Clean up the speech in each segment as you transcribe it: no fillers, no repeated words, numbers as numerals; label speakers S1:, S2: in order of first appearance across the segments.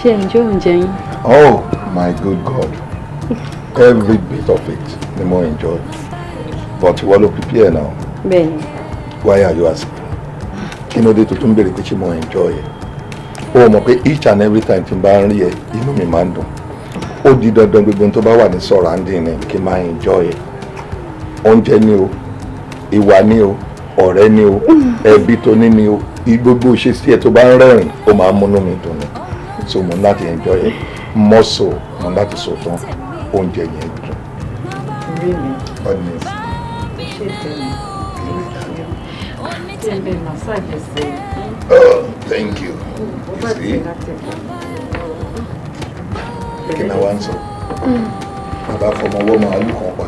S1: Ṣé enjoy oúnjẹ yín?
S2: Oh my good God, every bit of it ni mo enjoy, but ìwọ ló prepare now.
S1: Bẹ́ẹ̀ni.
S2: Why are you asking? Kí ló dé tó tún béèrè pé ṣé mo enjoy ẹ? O mọ̀ pé each and every time tí n bá ń rí ẹ, inú mi máa ń dùn. Ó di dandan, gbogbo ohun tó bá wà ní surrounding ni kí n máa enjoy ẹ. Oúnjẹ ni o, ìwà ni o, ọ̀rẹ́ ni o, ẹbí tó ní ni o, gbogbo ìṣesí ẹ tó bá ń rẹ́rìn, ó máa ń múnú mi dùn ni. So mo ní láti enjoy ẹ. More so, mo ní láti sọ tán, oúnjẹ yẹn dùn.
S1: Really?
S2: Honestly.
S1: Ṣé tẹ̀lé? Ṣé ẹ bẹ́ẹ̀ massage ẹsẹ̀?
S2: Oh, thank you. You see? Kí ni wàá ń sọ? Bàbá fọmọ ọwọ́ màálù kan pa.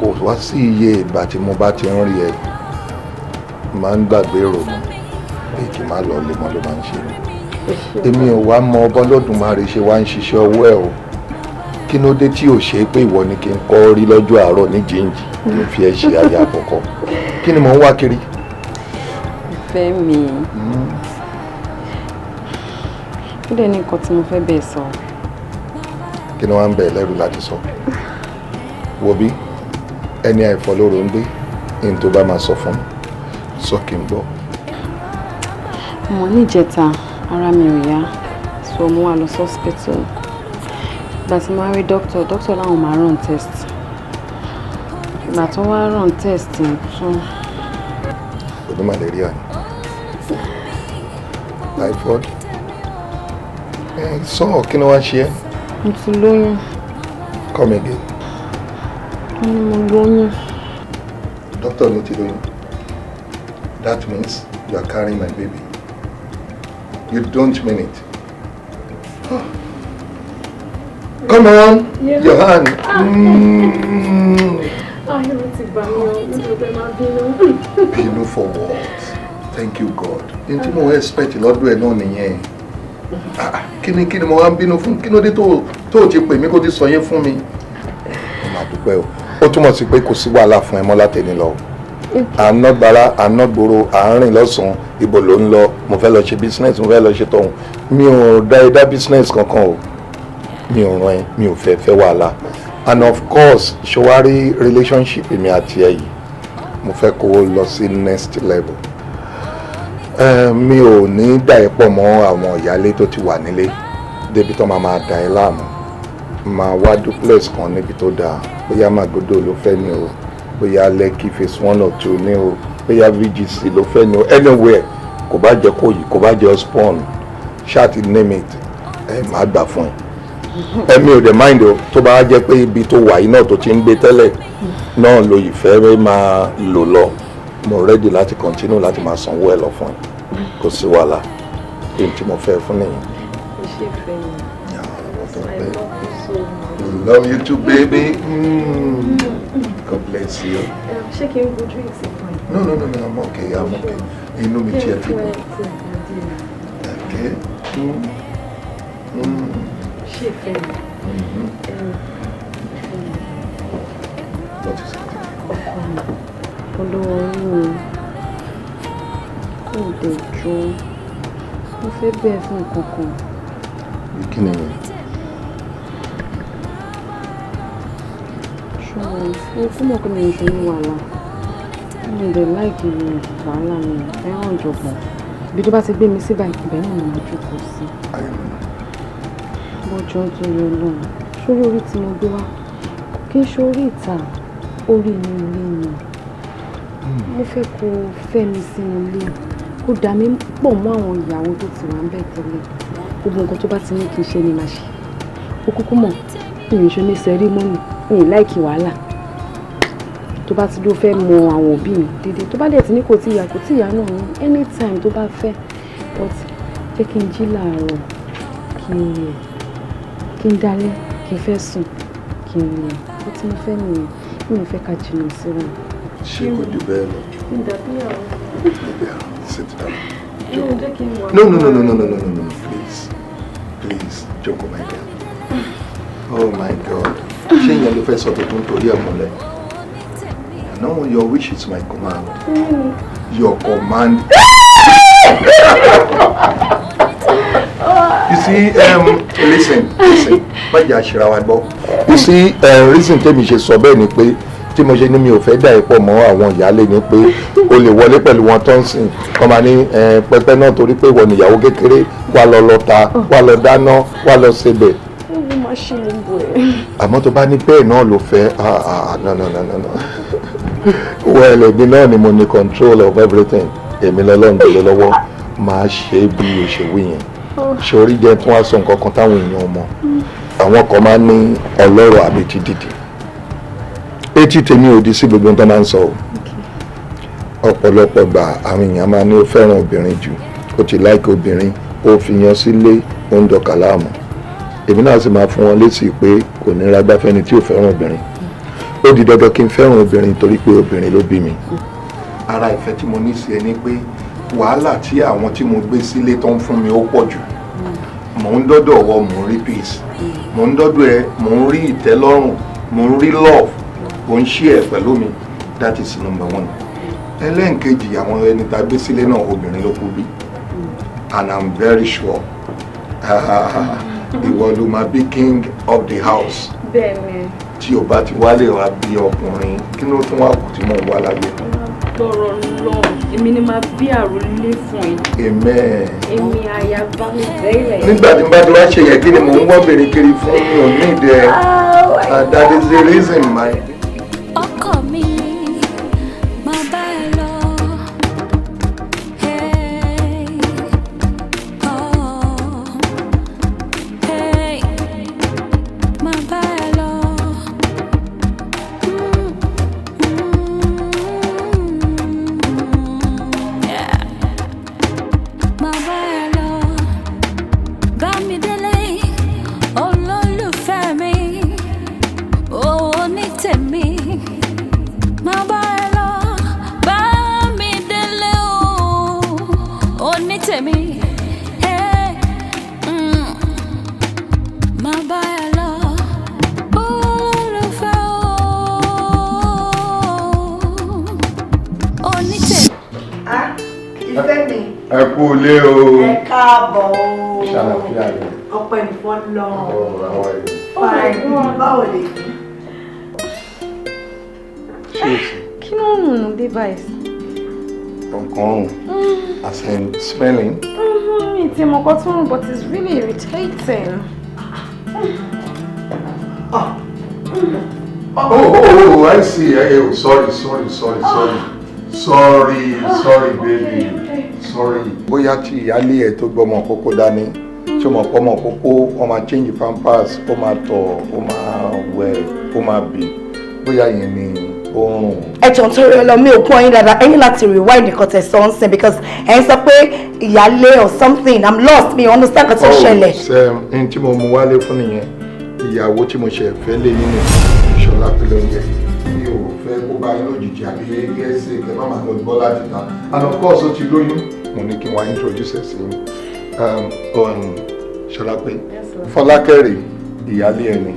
S2: Kò wá sí iye ìgbà tí mo bá ti ń rí ẹ, máa ń gbàgbé ìrònú pé kí n má lọ lé mọ́ ló máa ń ṣe mí. Èmi ò wá mọ Ọbọ́lọ́dúnmarè ṣe wá ń ṣiṣẹ́ ọwọ́ ẹ̀ o. Kí ló dé tí ò ṣe pé ìwọ ni kí n kọ́ rí lọ́jọ́ àárọ̀ ní jíǹjì, kí n fi ẹ́ ṣe aya àkọ́kọ́? Kí ni mò ń wá kiri?
S1: Ìfẹ́ mi. Kí lè ní nǹkan tí mo fẹ́ bẹ́ẹ̀ sọ?
S2: Kí ni wọ́n ń bẹ̀ lẹ́rù láti sọ? Wo bí ẹni àìfọlóró ń gbé ní tó bá máa sọ fún mi, sọ kí n gbọ́.
S1: Mo níjẹta, ara mi ò yá, so mo wá lọ sí hospital. Ìgbà tí mo wá rí doctor, doctor láwọn máa run test. Ìgbà tó wá run test tún.
S2: O ní malaria ni? Typhoid? Ẹ sọ, kí ni wọ́n ṣe ẹ́?
S1: Mo ti lóyún.
S2: Come again?
S1: Wọ́n ní mo lóyún.
S2: Doctor ló ti lóyún. That means you are carrying my baby. You don't mean it. Come on.
S1: Yeah.
S2: Your hand.
S1: Ayọ̀ ti bà mí o, nítorí pé máa bínú.
S2: Bínú for what? Thank you, God. Ní tí mo expect lọ́dọ̀ ẹ̀ náà nìyẹn. Ah, kí ni mo wá ń bínú fún? Kí ló dé tó ti pè mí kó ti sọ yẹn fún mi? Mo máa dúpẹ́ o. Ó túmọ̀ sí pé kò sí wàhálà fún ẹ mọ́ látẹ̀ni lọ. À ń ná gbára, à ń ná gbòòrò, à ń rìn lọ́sàn-án, ibo ló ń lọ? Mo fẹ́ lọ ṣe business, mo fẹ́ lọ ṣe tọ̀hún. Mi ò dá ẹ dá business kankan o. Mi ò ràn ẹ́, mi ò fẹ́ fẹ́ wàhálà. And of course, ṣọwárí relationship èmi àti ẹ yìí, mo fẹ́ kó o lọ sí next level. Mi ò ní dà ẹ́ pọ̀ mọ́ àwọn ìyálé tó ti wà nílé débi tó máa máa dà ẹ́ láàmú. Máa wá duplex kan níbi tó dáa, bóyá Magodo ló fẹ́ ní o, bóyá Lekki Phase 1 or 2 ní o, bóyá VGC ló fẹ́ ní o, anywhere, kò bá jẹ́ Kòyí, kò bá jẹ́ Osborn, ṣáà ti name it, ẹ máa gbà fún ẹ. Ẹ̀mi ò dẹ̀ mind o. Tó bá jẹ́ pé ibi tó wà yìí náà tó ti ń gbé tẹ́lẹ̀ náà lo ìfẹ́ máa lò lọ, mo ready láti continue láti máa sanwó ẹ lọ fún ẹ. Kò sí wàhálà. Èyí tí mo fẹ́ fún nìyẹn.
S1: Ṣé ìfẹ́ mi?
S2: I
S1: I love you so much.
S2: Love you too, baby. God bless you.
S1: Ṣé kí n bu drinks fún ẹ?
S2: No, I'm okay, I'm okay. Inú mi tiẹ̀ ti dùn. Okay.
S1: Ṣé ìfẹ́ mi? Ìfẹ́ mi.
S2: What is it?
S1: Ọkọ mi, olówó orí mi, kò dé jọ. Mo fẹ́ bẹ́ẹ̀ fún nǹkan kan.
S2: Kí ni yẹn?
S1: Ṣùgbọ́n mo kú mọ̀ pé mi ò ṣe ní wàhálà. Mi ò dẹ̀ like wàhálà, mi ò fẹ́ràn ìjọ̀gbọ̀n. Ibi tó bá ti gbé mi sí báyìí, ibẹ̀ náà ni mo jókòó sí. Bọ́jọ́ nítorí Ọlọ́run, sórí orí tí mo gbé wá, kì í ṣe orí ìta, orí inú ilé ni. Mo fẹ́ kó fẹ́ mi sínú ilé, kó dà mí pọ̀ mọ́ àwọn ìyàwó tó ti wà ń bẹ̀ tẹ́lẹ̀. Gbogbo nǹkan tó bá ti ní kí n ṣe ni màá ṣe. Ó kúkú mọ̀, mi ò ṣe ní ceremony, mi ò like wàhálà. Tó bá ti ló fẹ́ mọ àwọn òbí mi dédé, tó bá dẹ̀ ti ní kò tí ìyá, kò tí ìyá náà ní, anytime tó bá fẹ́. But jẹ́ kí n jí láàárọ̀, kí n rí ẹ, kí n dalẹ́, kí n fẹ́ sùn, kí n rí ẹ. Ó tí mo fẹ́ nìyẹn, mi ò fẹ́ ká jìnnà síra.
S2: Ṣé kò jù bẹ́ẹ̀ lọ?
S1: Kí n dàbí àwọn.
S2: Yeah, sit down.
S1: Jẹ́ kí n wà.
S2: No, no, no, no, no, no, no, no, no, please. Please, jókòó, my girl. Oh my God. Ṣé ìyẹn ló fẹ́ sọ tó tún torí ẹ̀ mọ́lẹ̀? No, your wish is my command. Your command. You see, listen, listen, má jẹ́ àṣírà wa gbọ́. You see, reason tèmi ṣe sọ bẹ́ẹ̀ ni pé tí mo ṣe ní mi ò fẹ́ dà ẹ́ pọ̀ mọ́ àwọn ìyáálé ni pé o lè wọlé pẹ̀lú wọn tó ń sìn kọ́ máa ní pẹpẹ náà, torí pé ìwọ nìyàwó kékeré, wà lọ lọta, wà lọ dáná, wà lọ sebẹ̀.
S1: Ó máa ṣe gbogbo ẹ̀.
S2: Àmọ́ tó bá ní bẹ́ẹ̀ náà ló fẹ́, ah ah, no, no, no, no, no. Well, èmi náà ni mo ní control of everything. Èmi lọ́lọ́run gbélé lọ́wọ́, máa ṣe é bí o ṣe wí yẹn. Ṣorí jẹ́ tí wọ́n á sọ nǹkan kan táwọn èèyàn mọ̀. Àwọn kan máa ń ní ọlọ́rọ̀ àbí ti dìdì. Etí tèmi ò di sí gbogbo tó máa ń sọ o. Ọ̀pọ̀lọpọ̀ gbà, àwọn èèyàn máa ní ó fẹ́ràn obìnrin jù, ó ti like obìnrin, ó fi yan sílé, ó ń dọ̀kà láàmú. Èmi náà sì máa fún wọn lésì pé kò ní ra gbáfẹ́ni tí ò fẹ́ràn obìnrin. Ó di dandan kí n fẹ́ràn obìnrin torí pé obìnrin ló bí mi. Ara ìfẹ́ tí mo ní sí ẹ ni pé wàhálà tí àwọn tí mo gbé sílé tó ń fún mi ó pọ̀ jù. Mò ń dọ́dọ̀ wọ, mò ń rí peace, mò ń dọ́dọ̀ ẹ, mò ń rí ìtẹ́lọ́rùn, mò ń rí love, ò ń share pẹ̀lú mi. That is number one. Ẹlẹ́ǹkejì, àwọn ẹni tá a gbé sílé náà, obìnrin ló kú bí, and I'm very sure ìwọ ló máa bí king of the house.
S1: Bẹ́ẹ̀ni.
S2: Tí o bá ti wálé wá bí ọkùnrin, kí ló tún wá kù tí mò ń wá láyé?
S1: Lọ́rọ̀ lọ, èmi ni máa bí àròlé fún ẹ.
S2: Amen.
S1: Èmi àyà bá mi bẹ́ẹ̀rẹ̀.
S2: Nígbà tí n bá ti wá ṣe yẹn, kí ni mò ń wọ́ bèrè kiri fún? Mi ò ní ìdẹ. That is the reason my.
S3: Ọkọ mi, máa bá ẹ lọ. Hey, oh, hey, máa bá ẹ lọ. Yeah. Máa bá ẹ lọ. Bámidélé, olólùfẹ́ mi, òní tèmi. Máa bá ẹ lọ, Bámidélé o, òní tèmi. Hey, Máa bá ẹ lọ, olólùfẹ́ o, òní tèmi.
S4: Ah, ìfẹ́ mi.
S2: Ẹ kú ilé o.
S4: Ẹ káàbọ̀ o.
S2: Ṣàlàfíà rẹ?
S4: Ọpẹ́ ní fọ́lọ́run.
S2: Ọ̀rọ̀ àwọn èrò.
S4: Fine, báwo lè ní?
S2: Ṣé o sì?
S1: Kí ló ń rùn dé báyìí?
S2: Nǹkan rùn, as in smelling?
S1: Mi ti mọ̀ kọ́ tó rùn, but it's really irritating.
S2: Oh, oh, oh, I see. Hey, oh, sorry, sorry, sorry, sorry. Sorry, sorry, baby. Sorry. Bóyá tí ìyáálé ẹ̀ tó gbọ́mọ kókó dání, tí ó mọ̀ pọ́mọ kókó, wọ́n máa change pampers, ó máa tọ̀, ó máa wẹ̀, ó máa bì. Bóyá yẹn ni ó ń rùn.
S4: Ẹ jọ̀ọ́, nítorí Ọlọ́run, mi ò kún ọyìn dáadáa. Ẹ ní láti rewind nǹkan tẹ́ sọ ń sìn, because ẹ ń sọ pé ìyálé or something. I'm lost, mi ò understand nǹkan tó ṣẹlẹ̀.
S2: Ṣe n tí mo mú wálé fún nìyẹn. Ìyàwó tí mo ṣe fẹ́ lé yín ni Ṣọlá pé lóúnjẹ. Mi ò fẹ́ kó bá yín lójijì àbí ẹsẹ̀ kẹ má máa lọ gbọ́ láti ta. And of course, ó ti lóyún. Mo ní kí n wá introduce ẹ̀ sí yín. Ṣọlá pé Fọlákẹ́rì, ìyálé ẹ̀ ni.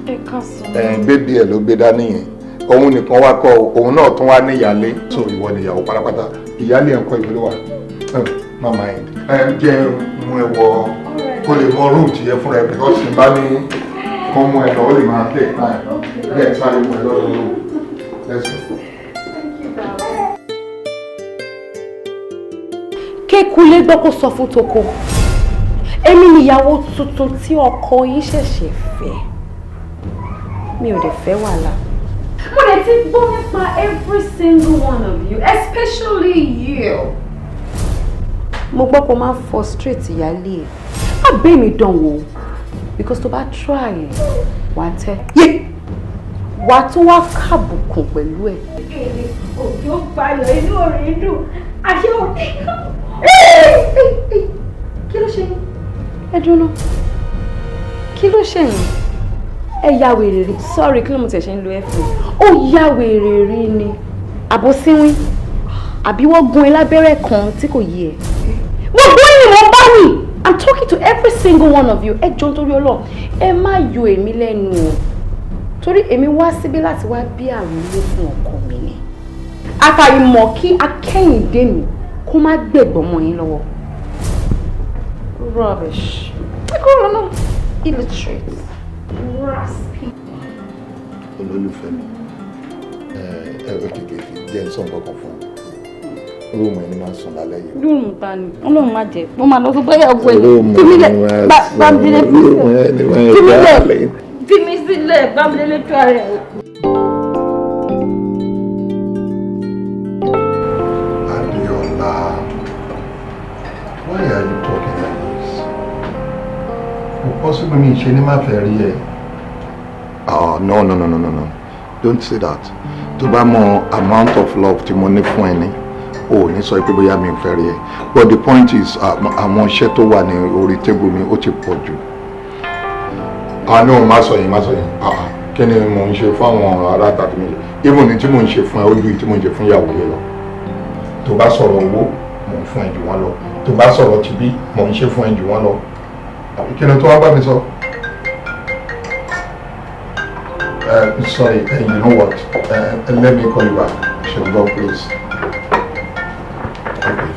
S1: Ẹ káàsán.
S2: Baby ẹ̀ ló gbé dání yẹn. Òun nìkan wá kọ́, òun náà tún wá ní ìyálé. So ìwọ ni ìyàwó pátápátá. Ìyálé ẹ̀ ń kọ́ ìwé ló wà. Má mind. Ẹ jẹ́ mú ẹ wọ kó lè mọ room tìyẹ fúnra ẹ, because n bá ní kó mú ẹ lọ, ó lè máa take time. Bẹ́ẹ̀ sáré mú ẹ lọ́dọ̀ room. Let's go.
S1: Kékulé gbọ́ kó sọ fún toko. Èmi nìyàwó tuntun tí ọkọ yín ṣẹ̀ṣẹ̀ fẹ́. Mi ò dẹ̀ fẹ́ wàhálà. Mo dẹ̀ ti gbọ́ nípa every single one of you, especially you. Mo gbọ́ pé o máa ń frustrate ìyáálé ẹ̀. Má bẹ́ẹ̀ mi dán wò, because tó bá try ẹ̀, wà á tẹ́. Wà á tún wá kàbùkùn pẹ̀lú ẹ̀.
S5: Òkè ó gbayọ̀, inú orin dùn, àṣẹ òkè.
S1: Kí ló ṣe yín? Ẹ dúró, kí ló ṣe yín? Ẹ ya wèrè rí? Sorry, kí ló mo tẹ̀ ṣe ń lo ẹ fún? Ó ya wèrè rí ni, àbọ̀sínwín, àbí wọ́n gún ẹ lábẹ́rẹ́ kan tí kò yé ẹ? Gbogbo yín ni mo bá wí. I'm talking to every single one of you. Ẹ jọ̀ọ́, nítorí Ọlọ́run, ẹ má yọ èmi lẹ́nu o, torí èmi wá síbí láti wá bí àrùn ilé fún ọkọ mi ni. Àfàìmọ̀ kí akẹ́yìndé mi kó má gbẹ̀gbọ́n mọ́ yín lọ́wọ́. Rubbish. I call them illiterate. Raspy.
S2: Olólùfẹ́ mi, ẹ ẹ kékeré jẹ́ ń sọ nǹkan kan fún un. Room ẹni máa ń sùn lálẹ́ yìí.
S1: Room ta ni? Ọlọ́run má jẹ́. Mo máa lọ sọ bóyá ọgbẹ́ ni.
S2: Room
S1: Fímílẹ̀
S2: ẹni máa sùn.
S1: Bámidélé
S2: Room ẹni máa ń
S1: Fímílẹ̀ Fímí sílẹ̀ Bámidélé tó ara ẹ̀.
S2: Adéọlá, why are you talking like this? Kò possible mi ṣe ní má fẹ́ rí ẹ. Oh, no, no, no, no, no, no. Don't say that. Tó bá mọ amount of love tí mo ní fún ẹ ní, o ò ní sọ pé bóyá mi ò fẹ́ rí ẹ. But the point is, àwọn iṣẹ́ tó wà ní orí table mi ó ti pọ̀ jù. Ah no, má sọ yẹn, má sọ yẹn. Ah, kí ni mò ń ṣe fún àwọn ará tàbí mi? Even ní tí mò ń ṣe fún ẹ, ó ju tí mò ń ṣe fún ìyàwó rẹ lọ. Tó bá sọ̀rọ̀ owó, mò ń fún ẹ jù wọ́n lọ. Tó bá sọ̀rọ̀ tibí, mò ń ṣe fún ẹ jù wọ́n lọ. Kí ni tó wá bá mi sọ? Sorry, you know what? Let me call you back. Ṣùgbọ́n please. Okay.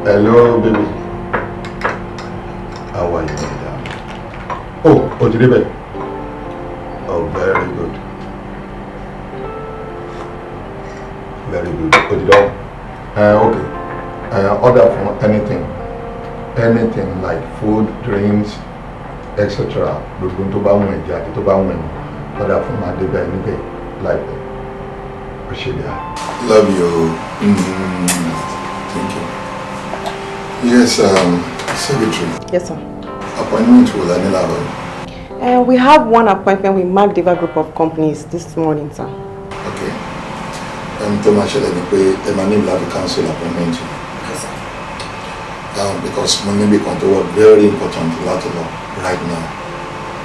S2: Hello, baby. How are you, madam? Oh, o ti débẹ̀. Oh, very good. Very good. O ti dán. Okay. Order for anything. Anything like food, drinks, etc. Gbogbo tó bá wùn ẹ́ jẹ àti tó bá wùn ẹ́ mu. Order fún máa débẹ̀ níbẹ̀ láìpẹ́. O ṣe dá. Love you. Thank you. Yes, secretary.
S6: Yes, sir.
S2: Appointment wo la ní láàárọ̀ yìí?
S6: We have one appointment with Mark Deva Group of Companies this morning, sir.
S2: Okay. Tó máa ṣẹlẹ̀ ni pé ẹ máa ní láti cancel appointment.
S6: Okay, sir.
S2: Because mo níbi kan tó wà very important láti lọ right now,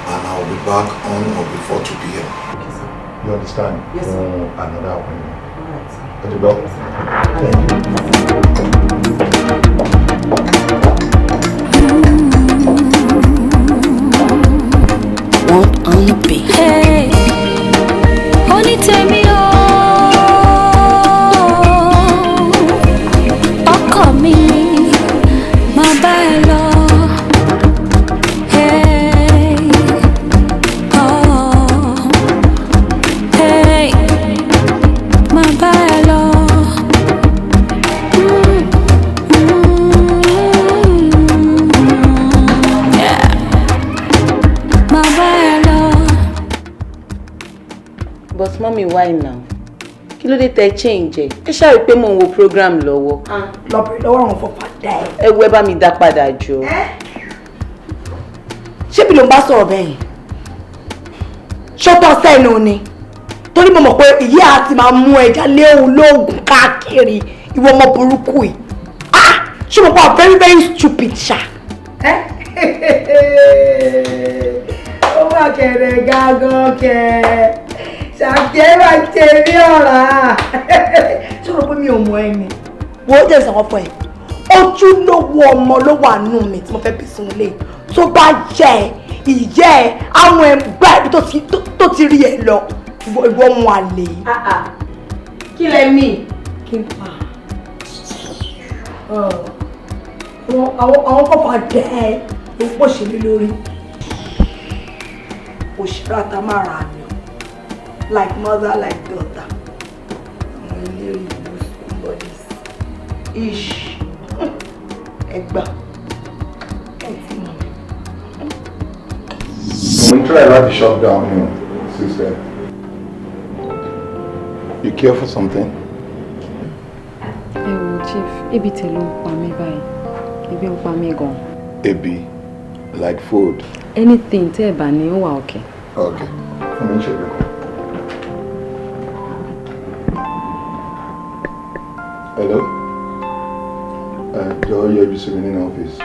S2: and I will be back on or before 2 p.m.
S6: Okay, sir.
S2: You understand?
S6: Yes, sir.
S2: Another appointment.
S6: All right, sir.
S2: Ẹ ti gbọ́? Thank you.
S3: One on the beat. Hey, onítèmi o, ọkọ mi, máa bá ẹ lọ. Hey, oh, hey, máa bá ẹ lọ. Yeah. Máa bá ẹ lọ.
S7: But mommy, why now? Kí ló dé tẹ change ẹ? Ẹ ṣáà rí pé mò ń wo program lọ́wọ́.
S4: Lọ bèrè lọ́wọ́ àwọn fọfà dá ẹ.
S7: Ẹ wo, ẹ bá mi dá padà jọ.
S4: Ṣé bí ló ń bá sọ̀rọ̀ bẹ́ẹ̀ yẹn? Ṣọ́tọ̀ sẹ́nu ni. Torí mo mọ̀ pé ìyá àti máa mú ẹja lé òun lóògùn káàkiri ìwọ ọmọ burúkú yìí. Ah! Ṣé mo pa very very stupid ṣá?
S5: Ó wà kẹ̀rẹ̀ gángan kẹ̀ ṣàkẹ́ máa jẹ mí ọ̀rá.
S4: Ṣé o rò pé mi ò mọ ẹ ni? Wo ó jẹ́ ìsànwọ́ fún ẹ. Ojúlówó ọmọ ló wà nù mí tí mo fẹ́ bí sínú ilé. Tó bá jẹ́ ẹ, ìyẹ́ ẹ, àwọn ẹ̀ bá ibi tó ti rí ẹ lọ. Ìwọ ọmọ àlè.
S7: Kí lẹ mí?
S4: Kí n pa? Àwọn kọ̀ọ̀fà dẹ́ ẹ ló pọ̀ ṣe mí lórí. Òṣèré àtàmárà ni. Like mother, like daughter. Àwọn eléré ìlú somebodies. Ish. Ẹgbà. Ẹ ti mọ̀ mi.
S2: Mo ń try láti shut down you, sister. You care for something?
S1: Ẹ wo chief, ebi tẹ ló ń pa mí báyìí. Ebi ń pa mí gan.
S2: Ebi, like food.
S1: Anything tẹ́ ẹ bá ní ó wà okay.
S2: Okay, fún mi ń ṣe bí kan. Hello? Jọ̀wọ́ yọjú sí mi nínú ọ́fíìsì.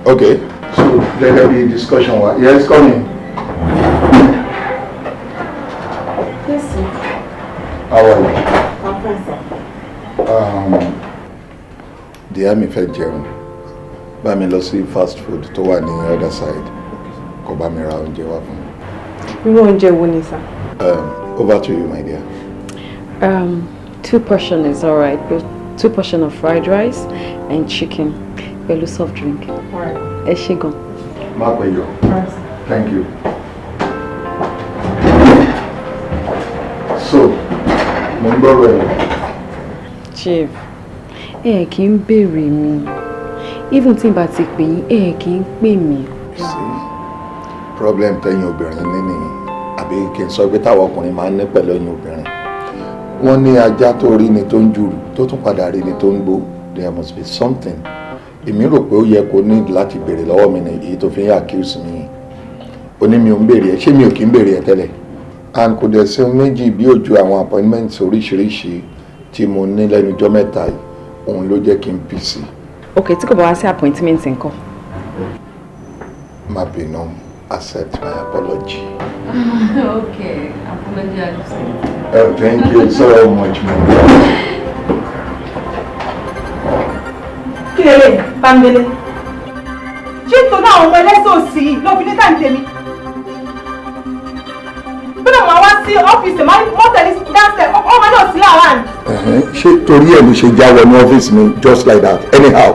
S2: Okay, so gẹ́gẹ́ bí discussion wa. Yes, come in.
S6: Yes, sir.
S2: How are you?
S6: I'm fine, sir.
S2: Dear mi fẹ́ jẹun. Bá mi lọ sí fast food tó wà ní other side. Kó bá mi ra oúnjẹ wá fún mi.
S6: Irú oúnjẹ wo ni, sir?
S2: Over to you, my dear.
S1: Two portion is alright, but two portion of fried rice and chicken pẹ̀lú soft drink. Ẹ ṣé gan.
S2: Má pẹ́ yọ. Thank you. So, mo ń gbọ́rọ̀ ẹ̀.
S1: Chief, ẹ kì í béèrè mi. Even tí n bá ti pè yín, ẹ kì í pè mí.
S2: See, problem tẹ́yìn obìnrin ní nìyí, àbí kí n sọ pé táwọn ọkùnrin máa ń ní pẹ̀lú ẹ̀yin obìnrin. Wọ́n ní ajá tó rí ni tó ń jùrù, tó tún padà rí ni tó ń gbó. There must be something. Èmi rò pé ó yẹ kó ní láti béèrè lọ́wọ́ mi ní èyí tó fi ń accuse mi. Ó ní mi ò ń béèrè ẹ, ṣé mi ò kí ń béèrè ẹ tẹ́lẹ̀? And kò dẹ̀ sí ohun méjì bí ojú àwọn appointments oríṣiríṣi tí mo ní lẹ́nu ọjọ́ mẹ́ta yìí, òun ló jẹ́ kí n busy.
S1: Ok, tí kò bá wá sí appointment ńkọ́?
S2: Má bínú, accept my apology.
S1: Okay, apology accepted.
S2: Oh, thank you so much, my dear.
S5: Kí lélẹ̀, Bámidélé? Ṣé nítorí àwọn ọmọ ẹlẹ́sìn òsì yìí ló fi ní time tèmi? Gbọ́dọ̀ máa wá sí ọ́fíìsì mọ́tẹ̀lì downstairs, ọmọ náà sí around.
S2: Ṣé torí ẹ̀ ló ṣe já wọnú ọ́fíìsì mi just like that, anyhow?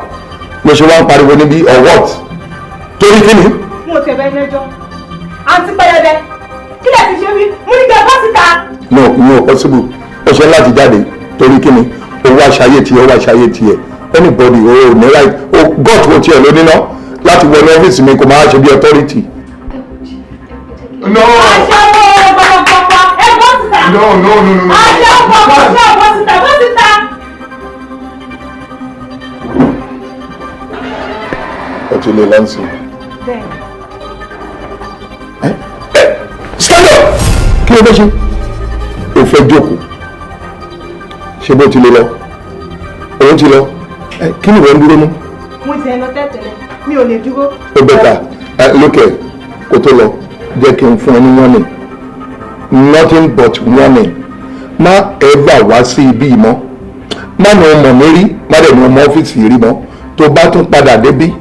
S2: Ló ṣe wá ń pariwo níbí or what? Torí kí ni?
S5: Mo tẹ̀ bẹ́ẹ̀ lẹ́jọ́. Àǹtí Pẹlẹbẹ, kí lẹ̀ ti ṣe wí? Mo ní kí ẹ bọ́ síta.
S2: No, ìyẹn ò possible. Ó ṣe láti jáde torí kí ni? Owó aṣayé tiẹ̀, owó aṣayé tiẹ̀. Anybody o ní right o God wo tiẹ̀ ló níná láti wọnú ọ́fíìsì mi kò máa ṣe bí authority. No.
S5: Aṣẹ́wó gbọ̀gbọ̀gbọ̀ ẹ bọ́ síta.
S2: No, no, no, no, no.
S5: Aṣẹ́wó gbọ̀gbọ̀ bọ́ síta, bọ́ síta.
S2: Ó ti lè lọ́nsìn.
S5: Bẹ́ẹ̀ni.
S2: Stand up! Kí ló fẹ́ ṣe? O fẹ́ jókòó. Ṣé bó ti lè lọ? Òun ti lọ. Kí ni ìwọ ń dúró mú?
S5: Mo ti ẹ̀ lọ tẹ́tẹ̀lẹ̀, mi ò lè dúró.
S2: Ó bẹ̀ta lókè kó tó lọ, jẹ́ kí n fún ẹ ní warning. Nothing but warning. Má ever wá sí ibi yìí mọ́. Má ní ọmọ mi rí, má dẹ̀ ní ọmọ ọ́fíìsì rí mọ́. Tó bá tún padà débí,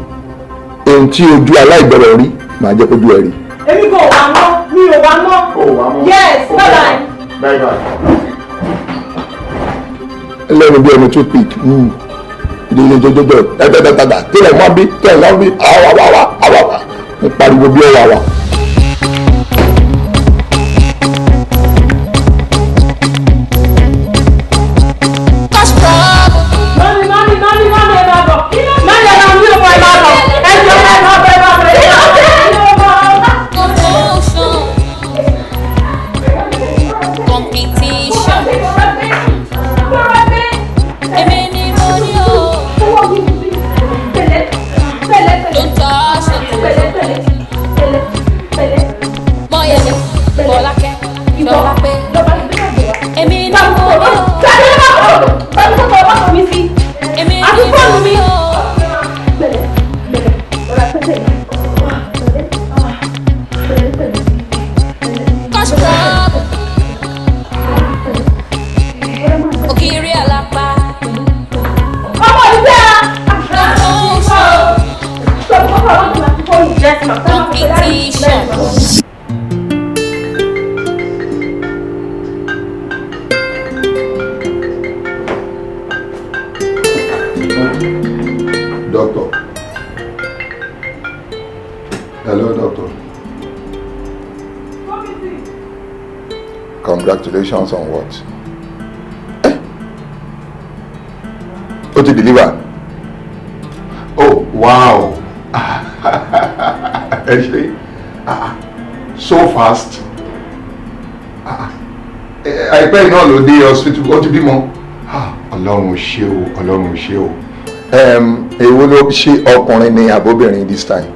S2: ohun tí ojú aláìgbọràn rí, màá jẹ́ kójú ẹ rí.
S5: Èmi kò wá mọ́, mi ò wá mọ́.
S2: Ó wá mọ́.
S5: Yes, bye bye.
S2: Bye bye. Lẹ́nu bí ẹni toothpick ìdílé jọjọjọ tẹ́tẹ́tẹ́tẹ́ tẹ́lẹ̀ mọ́ bí tẹ́lẹ̀ mọ́ bí àwa wá àwa wá ń pariwo bí ọ̀wà wá.
S5: Mami, mami, mami, mami, ẹ máa bọ̀. Mami, ẹ máa mi ò mọ ẹ máa bọ̀. Ẹ jọ ẹ máa bọ̀, ẹ máa bọ̀, ẹ máa bọ̀.
S3: Promotion, competition. Èmi ni mo ní o. Don't touch it. Mọ́yẹ̀lẹ̀, Fọlákẹ́, Ṣọlápẹ́. Èmi ni mo ní o. Èmi ni mo ní o. Cause trouble. Ògiri àlàpà.
S5: Ọmọ ìgbẹ́ a.
S3: Promotion, competition.
S2: Doctor. Hello, doctor. Congratulations on what? Eh? O ti deliver? Oh, wow. Ẹ ṣé. Ah, so fast. Ah, àìpẹ́ yìí náà ló dé hospital, ó ti bímọ. Ah, Ọlọ́run ò ṣe o, Ọlọ́run ò ṣe o. Èwo ló ṣe, ọkùnrin ni àbóbìnrin this time?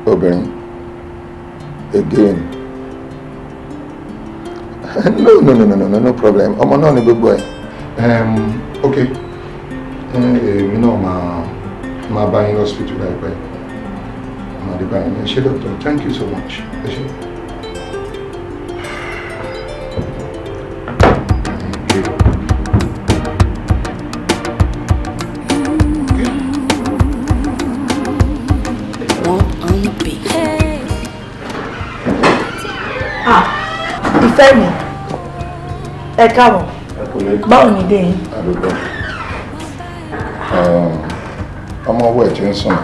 S2: Obìnrin. Again. No, no, no, no, no, no problem. Ọmọ náà ni gbogbo ẹ̀. Ok. Èmi náà máa bá yín hospital láìpẹ́. Máa dé bá yín. Ẹ ṣé doctor, thank you so much. Ẹ ṣé. Thank you.
S3: One on the beat.
S5: Ah,
S4: Ìfẹ́ mi, ẹ káàbọ̀. Báwo ni dé yín?
S2: Àdúgbò. Ọmọ ọwọ́ ẹ̀ ti ń sùn.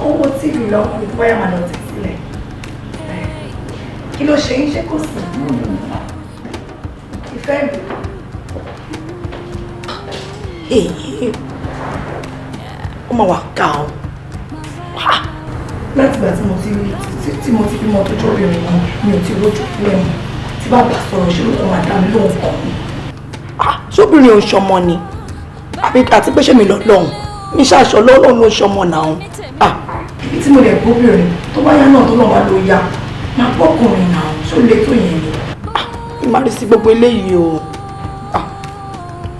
S4: Owó tíìfì lọ́wọ́ mi bóyá màá lọ tẹ̀ sílẹ̀. Kí ló ṣe yín, ṣé kò sí? Ìfẹ́ mi. Ó máa wà ká o. Láti ìgbà tí mo ti bímọ tó jóbìnrin náà, mi ò ti rójú fún ẹ̀mọ́. Tí bàbá sọ̀rọ̀ ṣe ló kàn máa dá mi lóhùn kan ni. Ṣóbìnrin ò ṣọmọ ni? Àti pé ṣé mi lọ lọ́hùn? Mi ṣàṣọ lọ́lọ́run ló ṣọmọ náà. Ibi tí mo lè bóbìnrin tó bá yá náà tó náà wá ló yá. Máa bọ́kùnrin náà ṣó le tó yẹn ni. Mi máa rí sí gbogbo eléyìí o.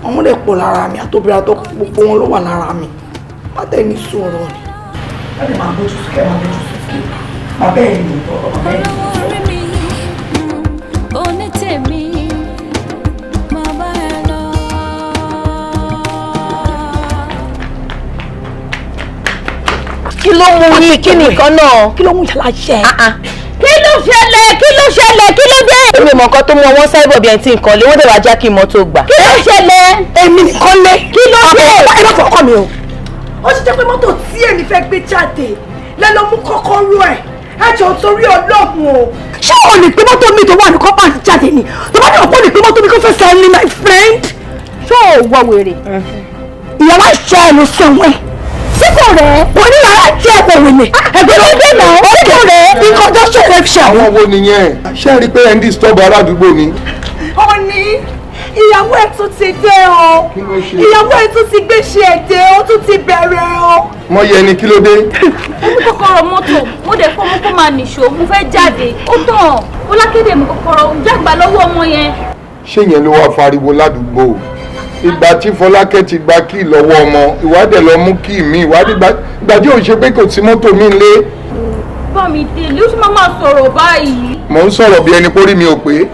S4: Àwọn lè pọ̀ lára mi, àtòbìnrin àtọkùn gbogbo wọn ló wà lára mi. Má tẹ̀ ní sọ̀rọ̀ ni. Láti máa bójú sókè, máa bójú sókè. Bàbá ẹ̀ ní ìtọ́rọ̀, bàbá ẹ̀ ní ìtọ́rọ̀.
S3: Onítèmi, máa bá ẹ lọ.
S7: Kí ló mú yín? Kí ni nǹkan náà?
S4: Kí ló mú yàrá ṣe?
S7: Kí ló ṣẹlẹ̀? Kí ló ṣẹlẹ̀? Kí ló dé? Èmi mọ̀ nǹkan tó mú ọwọ́ sáìbọ̀ bí ẹni tí nǹkan lé, wọ́n dẹ̀ wá já kí n mọ́ tó gbà. Kí ló ṣẹlẹ̀?
S4: Èmi nìkan lé.
S7: Kí ló dé?
S4: Ẹ má fọkọ mi o. Ó ṣe jẹ́ pé mọ́tò tí èmi fẹ́ gbé jáde lẹ́lọ́ mú kọ́kọ́rọ́ ẹ̀. Ẹ jọ̀ọ́ torí Ọlọ́run o. Ṣé o lè gbé mọ́tò mi tó wà ní kọ́pàǹtì jáde ni? Tó bá ní ọ̀pọ̀ lè gbé mọ́tò mi kó fẹ́ sọ ní my friend.
S1: Ṣé o wọ wèrè?
S4: Ìyàwó àṣẹ ẹ̀ ló sọ wẹ̀. Sípò rẹ̀ kò ní yàrá jẹ́ ẹ̀kọ́ wèrè. Ẹgbẹ́ ló dé náà. Sípò rẹ̀ nǹkan tó ṣe é ṣe.
S2: Àwọn wo nìyẹn? Ṣé ẹ rí i pé ẹ ń disturb ará àdúgbò ni?
S4: Ó ní ìyàwó ẹ̀ tún ti dé o. Ìyàwó ẹ̀ tún ti gbé ṣe ẹ̀dẹ̀, ó tún ti bẹ̀rẹ̀ o.
S2: Mọ yẹ ni kí ló dé?
S8: Mo mú kọ́kọ́rọ́ mọ́tò, mo dẹ̀ fọ́ mú kó máa nìṣó, mo fẹ́ jáde. Ó tàn, ó lákéde mú kọ́kọ́rọ́, jágbá lọ́wọ́ ọmọ yẹn.
S2: Ṣé yẹn ló wá fariwo ládùúgbò? Ìgbà tí Fọlákẹ́ ti gba kíì lọ́wọ́ ọmọ, ìwádìí lọ mú kíì mi, ìwádìí ìgbà tí ò ṣe pé kò sí mọ́tò mi lé.
S8: Bá mi délé, ó sì máa máa sọ̀rọ̀ báyìí.
S2: Mò ń sọ̀rọ̀ bí ẹni pórí mi ò pé.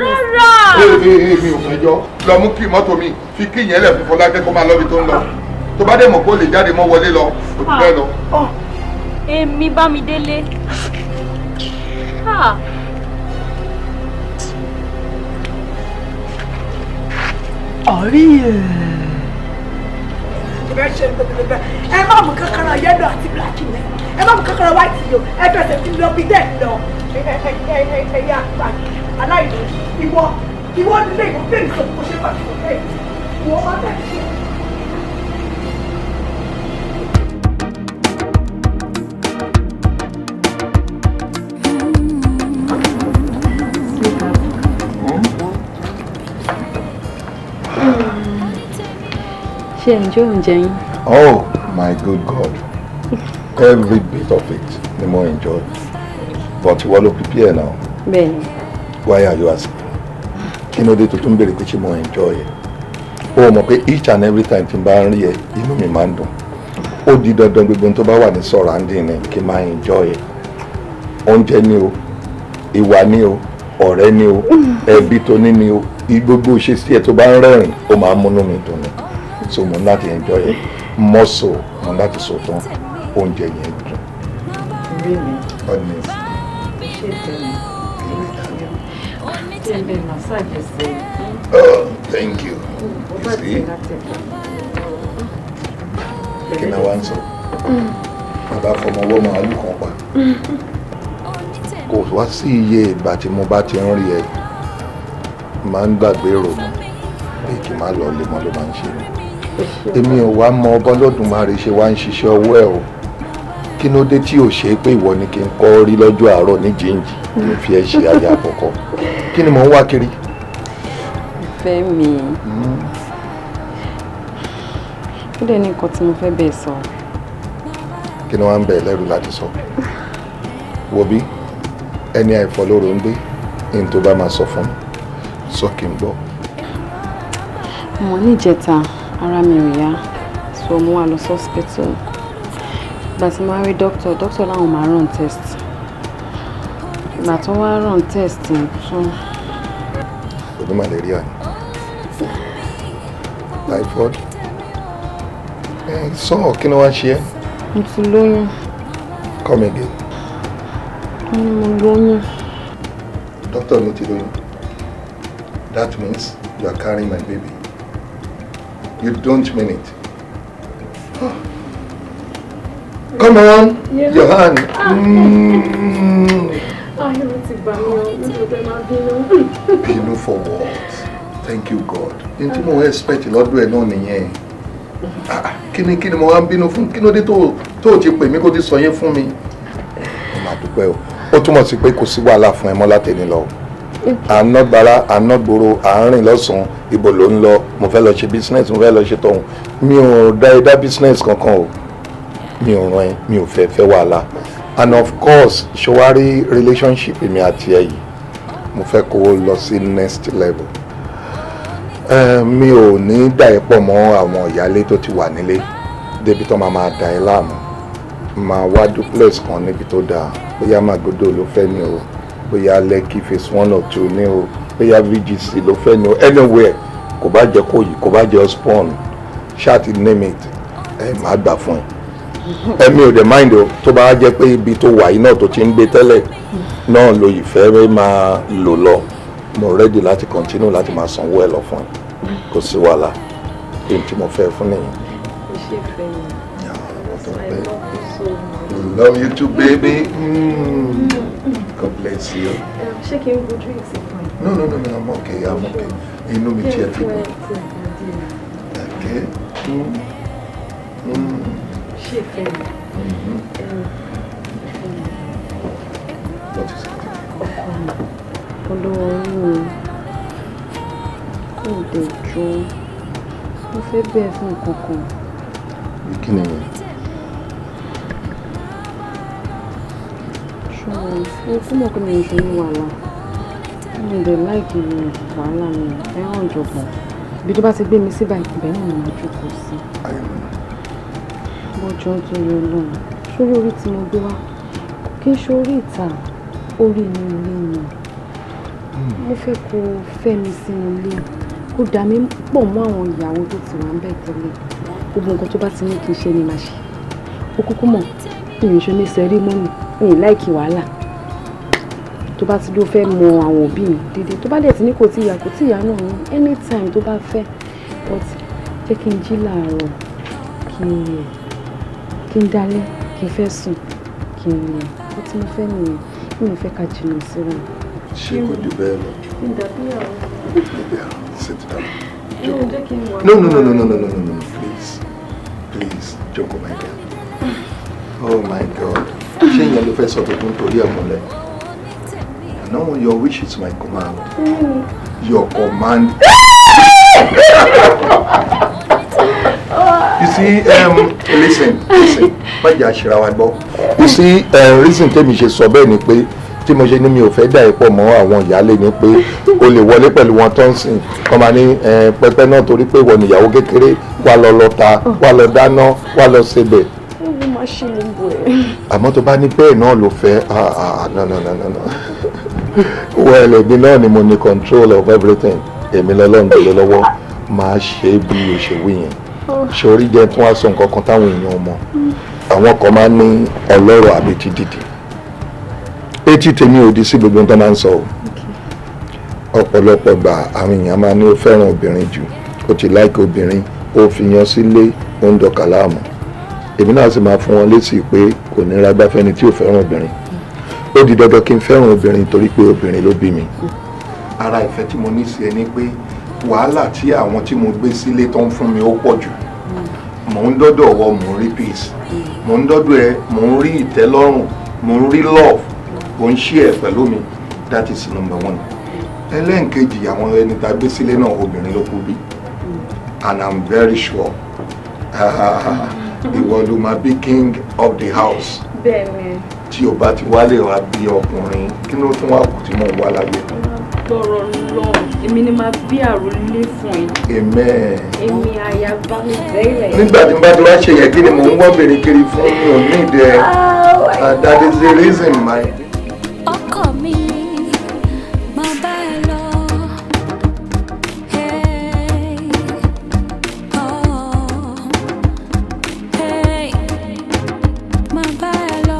S8: Rárá.
S2: Ee mi ò fẹjọ́. Lọ mú kíì mọ́tò mi, fi kíì yẹn lẹ̀ fún Fọlákẹ́ kó máa lọ́bi tó ń lọ. Tó bá dẹ̀ mọ̀ kó lè jáde mọ́ wọlé lọ, kò jù bẹ́ẹ̀ lọ.
S8: Èmi bá mi délé.
S4: Ọ̀rí ẹ̀. Ẹ má mú kankanra yẹ́lò àti bíláàkì yẹn. Ẹ má mú kankanra wáìtì yìí o. Ẹ fẹsẹ̀ sí lọ bí dẹ́ẹ̀ lọ. Ẹ yá àgbà aláìní. Ìwọ ìwọ nílé ìwọ bẹ́ẹ̀ sọ bó ṣe pàṣẹ bẹ́ẹ̀. Ìwọ má bẹ́ẹ̀ ṣe.
S1: Ṣé enjoy oúnjẹ yín?
S2: Oh my good God, every bit of it ni mo enjoy. But ìwọ ló prepare now.
S1: Bẹ́ẹ̀ni.
S2: Why are you asking? Kí ló dé tó tún béèrè pé ṣé mo enjoy ẹ? O mọ̀ pé each and every time tí n bá ń rí ẹ, inú mi máa ń dùn. Ó di dandan gbogbo ohun tó bá wà ní surrounding ẹ kí n máa enjoy ẹ. Oúnjẹ ni o, ìwà ni o, ọ̀rẹ́ ni o, ẹbí tó ní ni o, gbogbo ìṣesí ẹ tó bá ń rẹ́rìn-ín, ó máa ń múnú mi dùn ni. So mo láti enjoy it more so mo láti sọ tán oúnjẹ yẹn dùn.
S7: Really?
S2: Honestly.
S7: Ṣé tẹ̀lé? Thank you.
S2: Oh, thank you. You see? Kí ni wàá ń sọ? Bàbá fọmọ ọwọ́ màálù kan pa. Kò wá sí iye ìgbà tí mo bá ti ń rí ẹ. Máa ń gbàgbé ìrònú pé kí n má lọ lé mọ́ ló máa ń ṣe mí. Èmi ò wá mọ Ọlọ́dùmarè ṣe wá ń ṣiṣẹ́ ọwọ́ ẹ̀ o. Kí ló dé tí ò ṣe pé ìwọ ni kí n kọ́ rí lọ́jọ́ àárọ̀ ní jíǹjì kí n fi ẹ́ ṣe aya àkọ́kọ́? Kí ni mò ń wá kiri?
S1: Ìfẹ́ mi. Ó dẹ̀ ní nǹkan tí mo fẹ́ bẹ́ẹ̀ sọ.
S2: Kí ni wọ́n ń bẹ̀ lẹ́rù láti sọ? Wo bí ẹni àìfọlóró ń gbé ní tó bá máa sọ fún mi, sọ kí n gbọ́.
S1: Mo ní ìjẹta ara mi ò yá, so mo wá lọ sí hospital. Ìgbà tí mo wá rí doctor, doctor láwọn máa run test. Ìgbà tó wá run test tún.
S2: O ní malaria ni? Typhoid? Sọ kí ni wọ́n ṣe ẹ́?
S1: Mo ti lóyún.
S2: Come again.
S1: Mo ní mo lóyún.
S2: Doctor Dókítà ló ti lóyún. That means you are carrying my baby. You don't mean it. Come on,
S1: Yeah.
S2: Your hand.
S1: Ayọ̀ ti bà mí o, nítorí pé máa bínú.
S2: Bínú for what? Thank you, God. N tí mo expect lọ́dọ̀ ẹ̀ náà nìyẹn. Ah, kí ni mo wá ń bínú fún? Kí ló dé tó ti pè mí kó ti sọ yẹn fún mi? Mo máa dúpẹ́ o. Ó túmọ̀ sí pé kò sí wàhálà fún ẹ mọ́ látẹ̀ni lọ. À ń ná gbára, à ń ná gbòòrò, à ń rìn lọ́sàn-án, ibo ló ń lọ, mo fẹ́ lọ ṣe business, mo fẹ́ lọ ṣe tọ̀hún. Mi ò dá ẹ dá business kankan o. Mi ò ràn ẹ́, mi ò fẹ́ fẹ́ wàhálà. And of course, ṣọwárí relationship èmi àti ẹ yìí, mo fẹ́ kó o lọ sí next level. Mi ò ní dà ẹ́ pọ̀ mọ́ àwọn ìyálé tó ti wà nílé débi tó máa máa dà ẹ́ láàmú. Máa wá duplex kan níbi tó dáa, bóyá Magodo ló fẹ́ ni o, bóyá Lekki phase one or two ni o, bóyá VGC ló fẹ́ ni o, anywhere, kò bá jẹ́ Kòyí, kò bá jẹ́ Osborn, ṣáà ti name it, ẹ máa gbà fún ẹ. Ẹ̀mi ò dẹ̀ mind o, tó bá jẹ́ pé ibi tó wà yìí náà tó ti ń gbé tẹ́lẹ̀ náà lo ìfẹ́ máa lò lọ, mo ready láti continue láti máa sanwó ẹ lọ fún ẹ. Kò sí wàhálà, èyí tí mo fẹ́ fún nìyẹn.
S1: Ó ṣe fẹ́ mi. I love you so much.
S2: Love you too, baby. God bless you.
S1: Ṣé kí n bu drinks fún ẹ?
S2: No, no, no, no, I'm okay, I'm okay. Inú mi tiẹ̀ ti dùn. Okay.
S1: Ṣé ìfẹ́ mi?
S2: What is it?
S1: Ọkọ mi, olówó orí mi, kò dé jọ. Mo fẹ́ bẹ́ẹ̀ fún nǹkan kan.
S2: Kí ni yẹn?
S1: Ṣùgbọ́n mo kú mọ̀ pé mi ò ṣe ní wàhálà. Mi ò dẹ̀ like wàhálà, mi ò fẹ́ràn ìjọ̀gbọ̀n. Ibi tó bá ti gbé mi sí báyìí, ibẹ̀ náà ni màá jókòó sí. Bọ́jọ́ tó yọ lọ́run. Sórí orí tí mo gbé wá, kò kí ń ṣe orí ìta, orí inú ilé ni. Mo fẹ́ kó fẹ́ mi sínú ilé, kó dà mí pọ̀ mọ́ àwọn ìyàwó tó ti wà ń bẹ̀ tẹ́lẹ̀. Gbogbo nǹkan tó bá ti ní kí n ṣe ni màá ṣe. Ó kúkú mọ̀, mi ò ṣe ní ceremony, mi ò like wàhálà. Tó bá ti ló fẹ́ mọ àwọn òbí mi dédé, tó bá dẹ̀ ti ní kò tí ìyá, kò tí ìyá náà ní, anytime tó bá fẹ́. But jẹ́ kí n jí làárọ̀, kí n rí ẹ̀, kí n dalẹ́, kí n fẹ́ sùn, kí n rí ẹ̀. Ó tí mo fẹ́ nìyẹn, mi ò fẹ́ ká jìnnà síra.
S2: Ṣé kò jù bẹ́ẹ̀ lọ?
S1: Kí n dàbí àwọn.
S2: Yeah, sit down.
S1: Jẹ́ kí n wà.
S2: No, no, no, no, no, no, no, no, no, please. Please, jókòó, my dear. Oh my God. Ṣé ìyẹn ló fẹ́ sọ tó tún torí ẹ̀ múlẹ̀? No, your wish is my command. Your command. You see, listen, listen. Má jẹ́ àṣírà wa gbọ́. You see, reason tèmi ṣe sọ bẹ́ẹ̀ ni pé tí mo ṣe ní mi ò fẹ́ dà ẹ́ pọ̀ mọ́ àwọn ìyáálé ni pé o lè wọlé pẹ̀lú wọn tó ń sìn kọ́ máa ní pẹpẹ náà torí pé ìwọ nìyàwó kékeré, wà lọ lọta, wà lọ dáná, wà lọ sebẹ̀.
S1: Ó máa ṣe gbogbo ẹ̀.
S2: Àmọ́ tó bá ní bẹ́ẹ̀ náà ló fẹ́, ah ah, no, no, no, no, no. Well, èmi náà ni mo ní control of everything. Èmi lọ́lọ́run gbélé lọ́wọ́, máa ṣe é bí o ṣe wí yẹn. Ṣorí jẹ́ tí wọ́n á sọ nǹkan kan táwọn èèyàn mọ̀. Àwọn kan máa ń ní ọlọ́rọ̀ àbí ti dìdì. Etí tèmi ò di sí gbogbo nǹkan máa ń sọ o. Ọ̀pọ̀lọpọ̀ gbà, àwọn èèyàn máa ní ó fẹ́ràn obìnrin jù, ó ti like obìnrin, ó fi yan sílé, ó ń dọkà láàmú. Èmi náà sì máa fún wọn lésì pé kò ní ra gbáfẹ́ni tí ò fẹ́ràn obìnrin. Ó di dandan kí n fẹ́ràn obìnrin torí pé obìnrin ló bí mi. Ara ìfẹ́ tí mo ní sí ẹ ni pé wàhálà tí àwọn tí mo gbé sílé tó ń fún mi ó pọ̀ jù. Mò ń dọ́dọ̀ ọwọ́, mò ń rí peace, mò ń dọ́dọ̀ ẹ, mò ń rí ìtẹ́lọ́rùn, mò ń rí love, ò ń share pẹ̀lú mi. That is number one. Ẹlẹ́ǹkejì, àwọn ẹni tá a gbé sílé náà, obìnrin ló kú bí, and I'm very sure ìwọ ló máa bí king of the house.
S1: Bẹ́ẹ̀ni.
S2: Tí o bá ti wálé wá bí ọkùnrin, kí ló tún wá kù tí mò ń wá láyé?
S1: Gbọ́rọ̀ lọ, èmi ni máa bí àròlé fún ẹ.
S2: Amen.
S1: Èmi àyàbá mi bẹ́ẹ̀rẹ̀.
S2: Nígbà tí n bá ti wá ṣe yẹn, kí ni mò ń wọ́bìnrin kiri fún? Mi ò ní ìdẹ. That is the reason my.
S3: Ọkọ mi, máa bá ẹ lọ. Hey, oh, hey, máa bá ẹ lọ.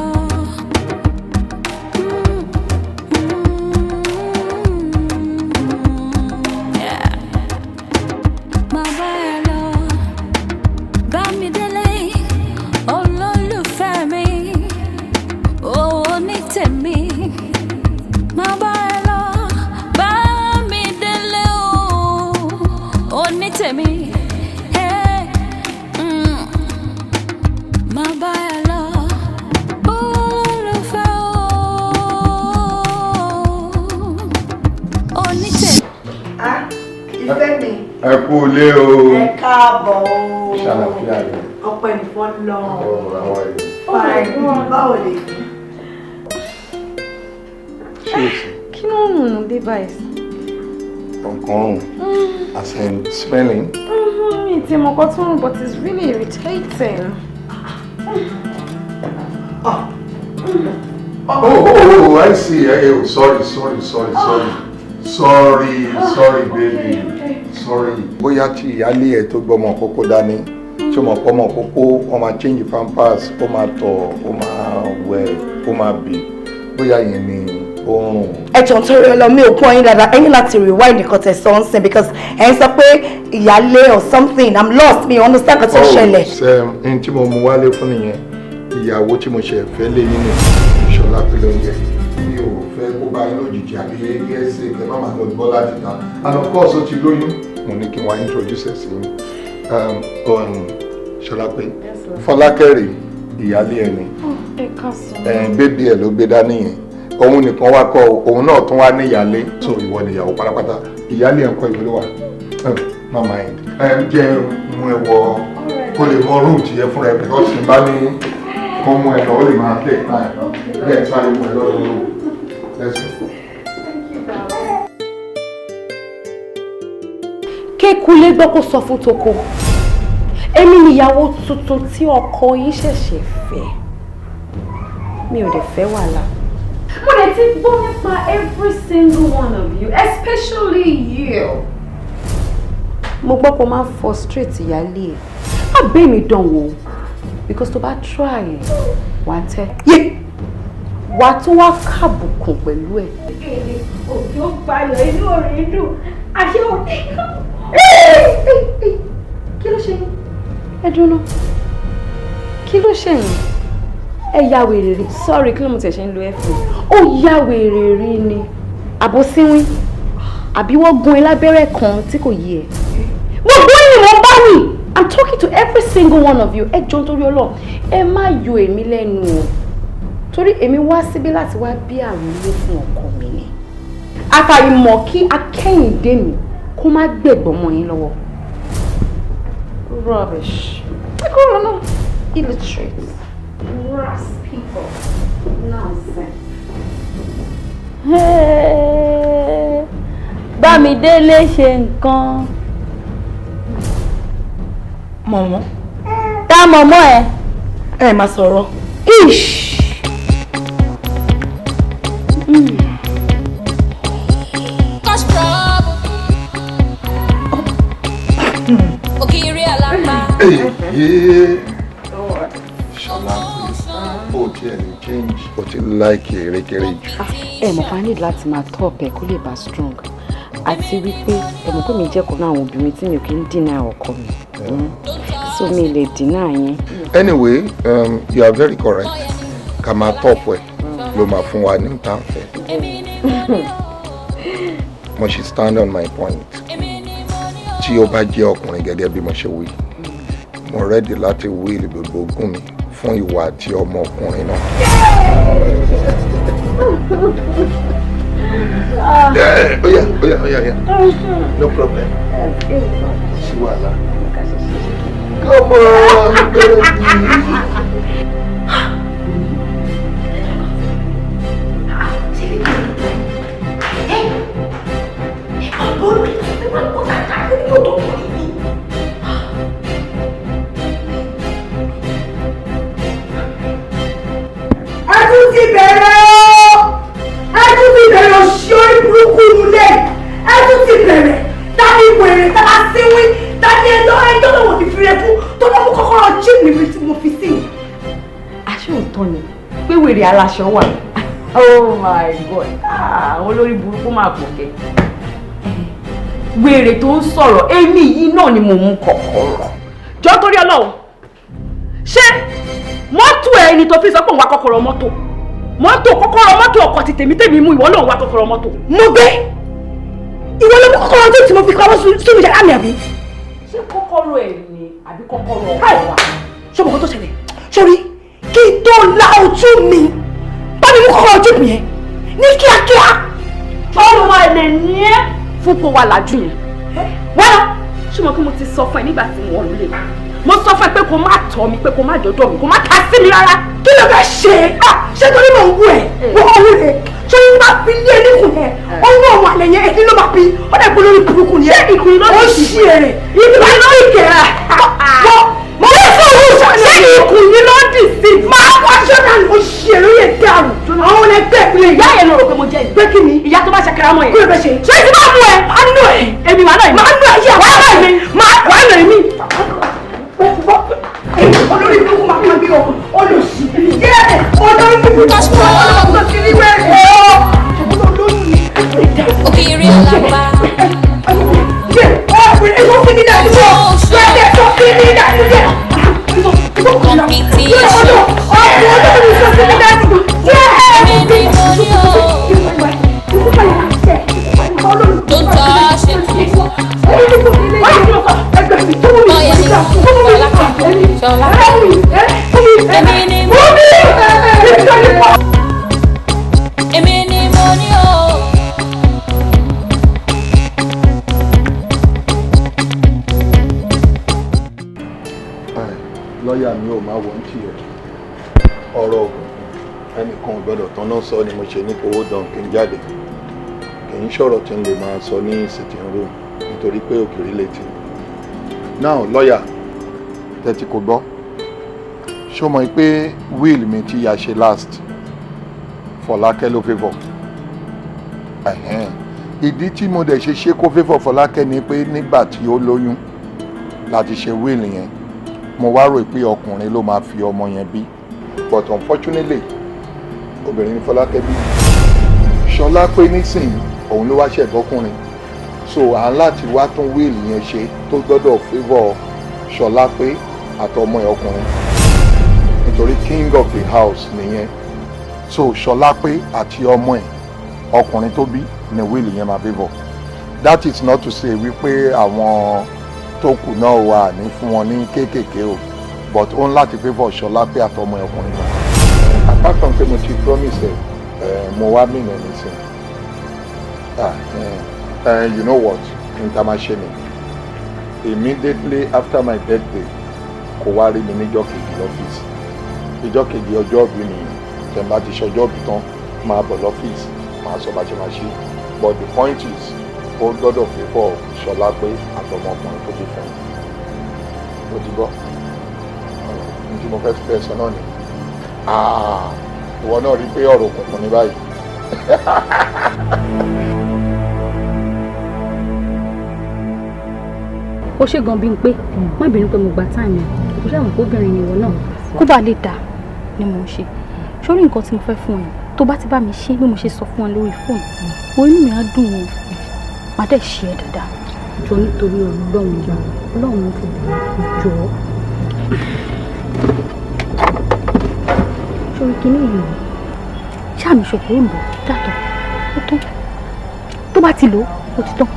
S2: Ẹ kú ilé o.
S4: Ẹ káàbọ̀ o.
S2: Ṣàlàfíà rẹ.
S4: Ọpẹ́ ní fọ́lọ́run.
S2: Ọ̀rọ̀ àwọn ẹ̀.
S4: Fine, báwo lè ní?
S2: Ṣé o sì?
S1: Kí ló ń rùn dé báyìí?
S2: Nǹkan rùn. As in smelling.
S1: Mi ti mọ̀ kọ́ tó rùn, but it's really irritating.
S2: Oh, I see. Oh, sorry, sorry, sorry, sorry. Sorry, sorry, baby. Sorry. Bóyá tí ìyáálé ẹ̀ tó gbọ́mọ kókó dání, tí ó mọ̀ pọ́mọ kókó, ó máa change pampers, ó máa tọ̀, ó máa wẹ̀, ó máa bì. Bóyá yẹn ni ó ń rùn.
S4: Ẹ jọ̀ọ́, nítorí Ọlọ́run, mi ò kún ọyìn dáadáa. Ẹ ní láti rewind nǹkan tẹ́ sọ ń sìn because ẹ ń sọ pé ìyáálé or something. I'm lost, mi ò understand nǹkan tó ṣẹlẹ̀.
S2: Ṣe n tí mo mú wálé fún nìyẹn. Ìyàwó tí mo ṣe fẹ́ lé yín ni Ṣọlá pé ló ń jẹ. Mi ò fẹ́ kó bá yín lójijì àbí ẹsẹ̀ kẹ má máa lọ gbọ́ láti ta. And of course, ó ti lóyún. Mo ní kí n wá introduce ẹ̀ sí yín. Ṣọlá pé Fọlákẹ́rì ìyáálé ẹ̀ ni.
S1: Ẹ káàsán.
S2: Baby ẹ̀ ló gbé dání yẹn. Òun nìkan wá kọ́, òun náà tún wá ní ìyáálé. So ìwọ ni ìyàwó pátápátá. Ìyáálé ẹ̀ ń kọ́ ìwé ló wà. Má mind. Ẹ jẹ́ mú ẹ wọ kó lè mọ room tìyẹ fúnra ẹ because n bá ní kó mú ẹ lọ, ó lè máa take time. Bẹ́ẹ̀ sáré mú ẹ lọ́dún room. Let's go.
S1: Kékulé gbọ́ kó sọ fún toko. Èmi nìyàwó tuntun tí ọkọ yín ṣẹ̀ṣẹ̀ fẹ́. Mi ò dẹ̀ fẹ́ wàhálà. Mo dẹ̀ ti gbọ́ nípa every single one of you, especially you. Mo gbọ́ pé o máa ń frustrate ìyáálé ẹ̀. Má bẹ́ẹ̀ mi dán wò, because tó bá try ẹ̀, wà á tẹ́. Wà á tún wá kàbùkùn pẹ̀lú ẹ̀.
S8: Òkè ó gbayọ̀, inú òrìn dùn, àṣé òkè.
S1: Kí ló ṣe yín? Ẹ dúró. Kí ló ṣe yín? Ẹ ya wèrè rí. Sorry, kí ló mo tẹ̀ ṣe ń lo ẹ fún? Ó ya wèrè rí ni. Àbòsíwín. Àbí wọ́n gún ẹ lábẹ́rẹ́ kan tí kò yé ẹ. Gbogbo yín ni mo bá wí. I'm talking to every single one of you. Ẹ jọ̀ọ́, nítorí Ọlọ́run, ẹ má yọ èmi lẹ́nu o. Torí èmi wá síbí láti wá bí àròlé fún ọkọ mi ni. Àfàìmọ̀ kí akẹ́yìndé mi kó má gbẹ̀gbọ́n mọ́ yín lọ́wọ́. Rubbish. Ẹ kúrò náà. Illiterate. Ras people. Nonsense.
S8: Bámidélé ṣe nǹkan.
S4: Mọ̀mọ́.
S8: Tá mọ̀mọ́ ẹ.
S4: Ẹ máa sọ̀rọ̀.
S1: Ish.
S3: Cause trouble. Ògiri àlàpà.
S2: Ṣọlá, ó tiẹ̀ lè change. Ó ti like erékeré jù.
S1: Ẹ mọ̀ pa need láti máa top ẹ̀ kó lè bá strong, àti wípé ẹ mọ̀ pé mi jẹ́ kan náà àwọn obìnrin tí mi ò kí ń dínà ọkọ mi, so mi lè dínà yín.
S2: Anyway, you are very correct. Ká máa top ẹ̀ ló máa fún wa ní tàǹfẹ̀. Mo ṣe stand on my point. Tí ó bá jẹ́ ọkùnrin gẹ́gẹ́ bí mo ṣe wí, mo ready láti will gbogbo ogún mi fún ìwà àti ọmọ ọkùnrin náà. Yeah, oh yeah, oh yeah, oh yeah, yeah. No problem. Sí wàhálà. Come on, baby.
S4: Ẹ tún ti bẹ̀rẹ̀ o! Ẹ tún ti bẹ̀rẹ̀ òṣì orí burúkú nulẹ̀! Ẹ tún ti bẹ̀rẹ̀! Tani wèrè, tani síwín, tani ẹjọ́ ẹjọ́ náà wọ́n ti fi rẹ fún tó lọ́ mú kọ́kọ́rọ́ jíìmù níbi tí mo fi sí.
S1: Aṣọ òótọ́ ni pé wèrè aláṣọ wà. Oh my God, àwọn olórí burúkú máa pọ̀ kẹ́. Wèrè tó ń sọ̀rọ̀, èmi yìí náà ni mo mú kọ́kọ́rọ́.
S7: Jọ, torí Ọlọ́run, ṣé mọ́tò ẹ ni tó fi sọ pé òun wá kọ́kọ́rọ́ mọ́tò? Mọ́tò, kọ́kọ́rọ́ mọ́tò ọkọ̀ ti tèmi tèmi mú, ìwọ lòun wá kọ́kọ́rọ́ mọ́tò.
S4: Mo gbé, ìwọ ló mú kọ́kọ́rọ́ jíìmù tí mo fi pamọ́ sínú yàrá mi, àbí?
S7: Ṣé kọ́kọ́rọ́ ẹ ni àbí kọ́kọ́rọ́ ọkọ̀ wa?
S4: Ṣé mo kọ́ tó ṣẹlẹ̀ sórí kí n tó la ojú mi? Bá mi mú kọ́kọ́rọ́ jíìmù yẹn ní kíákíá.
S7: Ọrùn wa lè ní ẹ́ fún kó wa làjú yẹn. Wọ́n Ṣé mo kí mo ti sọ fún ẹ nígbà tí mo wọ̀ lólè? Mo sọ fún ẹ pé kó má tọ̀ mi, pé kó má dọ́dọ̀ mi, kó má ta sí mi rárá.
S4: Kí ló fẹ́ ṣe? Ṣé torí mò ń wú ẹ̀? Wọ́n wú rẹ̀. Ṣé yín bá fi lé níkùn yẹn? Ó ń wọ̀ wà lẹ́yìn ẹni ló máa fi. Ó dẹ̀ gbọ́ lórí burúkú ni.
S7: Ṣé ìkùn ló
S4: Ó ṣí èrè. Ìkùn ló ń kẹ̀ ẹ́. Mo ní fún òun ṣe.
S7: Ṣé ìkùn yìí ló ń dì sí?
S4: Máa wá ṣọ́nà ó ṣí èrè yẹn dàrú. Àwọn ẹgbẹ́ ìpínlẹ̀
S7: ìyá yẹn ló rò pé mo jẹ́
S4: Pé kí ni?
S7: Ìyá tó bá ṣe karamọ́ yẹn.
S4: Kí ló fẹ́ ṣe?
S7: Ṣé ti bá mú ẹ?
S4: Máa nù ẹ̀.
S7: Èmi wà náà yìí.
S4: Máa nù ẹ̀ yà.
S7: Wà á náà mi. Wà á náà mi.
S4: Olórí burúkú máa kàn mí o. Olùsí. Yẹ́ olórí burúkú máa kàn mí o.
S3: Ògiri alápá. Èmi ni mo ní o. Tó ń tọ́ ṣe tuntun. Bọ́yá ni Ṣọlá Ṣọlá. Èmi ni mo ní o. Èmi ni mo ní o.
S2: Lọ́ọ̀yà mi ò máa wọ́n tiẹ̀. Ọ̀rọ̀ ògùn ẹnìkan ò gbọ́dọ̀ tán náà sọ ni mo ṣe ní kówó dán kí n jáde. Kì í ṣọ̀rọ̀ tí n lè máa sọ ní sitting room nítorí pé òkèrè létí. Now lọ́ọ̀yà, tẹ́tí kò gbọ́. Ṣó mọ̀ pé will mi tí a ṣe last Fọlákẹ́ ló favour? Ìdí tí mo dẹ̀ ṣe ṣe kó favour Fọlákẹ́ ni pé nígbà tí ó lóyún láti ṣe will yẹn, mo wá rò pé ọkùnrin ló máa fi ọmọ yẹn bí, but unfortunately obìnrin ni Fọlákẹ́ bí. Ṣọlá pé nísìnyí òun ló wá ṣẹ̀gbọ́kùnrin, so à ń láti wá tún will yẹn ṣe tó gbọ́dọ̀ favour Ṣọlá pé àtọmọ ẹ̀ ọkùnrin, nítorí king of the house nìyẹn. So Ṣọlá pé àti ọmọ ẹ̀ ọkùnrin tó bí ni will yẹn máa favour. That is not to say wípé àwọn tó kù náà wà ní fún wọn ní kéékèèké o, but ó ń láti favour Ṣọlá pé àtọmọ ẹ̀ ọkùnrin náà. Apart from pé mo ti promise ẹ, mo wá mìíràn nísìn. You know what n ta máa ṣe ni, immediately after my birthday, kò wá rí mi níjọ́ kejì lọ́fíìsì. Ìjọ́ kejì ọjọ́ ìbí mi, tẹ̀ bá ti ṣọjọ́ ìbí tán, máa bọ̀ lọ́fíìsì, máa sọ bá ṣe máa ṣe. But the point is, ó gbọ́dọ̀ favour Ṣọlá pé àtọmọkùnrin tó bí fún un. Ó ti gbọ́ ní tí mo fẹ́ fẹ́ sọ náà ni. Ìwọ náà rí pé ọ̀rọ̀ òkùnkùn ní báyìí.
S8: Ó ṣe gan bí n pé má bínú pé mo gba táìmù ẹ, kò ṣàmù pé obìnrin ni ìwọ náà, kó bá lè dà ni mò ń ṣe. Sórí nǹkan tí mo fẹ́ fún ẹ, tó bá ti bá mi ṣe bí mo ṣe sọ fún ẹ lórí fóònù, mo inú mi á dùn o, má dẹ̀ ṣe ẹ dáadáa. Jọ nítorí Ọlọ́run, Ọlọ́run fi jọ. Sórí kinní yìí, ṣáàmì ṣòkò ó lò dàtọ̀ ó tán, tó bá ti lò ó ti tán.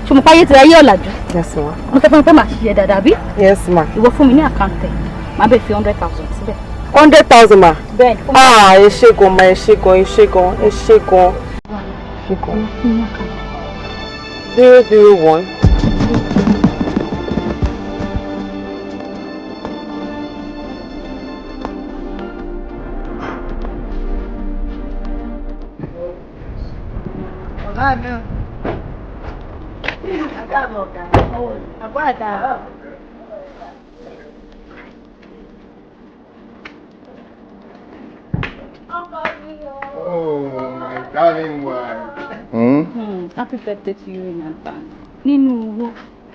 S8: Ṣé mo páyé ti ráyé ọ̀làjú?
S6: Yes ma.
S8: Mo sọ fún mi pé màá ṣiṣẹ́ dáadáa bí?
S6: Yes ma.
S8: Ìwọ fún mi ní àkáǹtì ẹ̀, màá bẹ̀ fi 100,000 síbẹ̀.
S6: 100,000 ma?
S8: Bẹ́ẹ̀ni.
S6: Ah, ẹ ṣé gan ma, ẹ ṣé gan, ẹ ṣé gan, ẹ ṣé gan. Ṣé gan. 001.
S5: Ọ̀gá mi ò. Àbọ̀ àtàrà.
S2: Oh, my darling wife. Hmm?
S8: Happy birthday to you in advance. Nínú owó,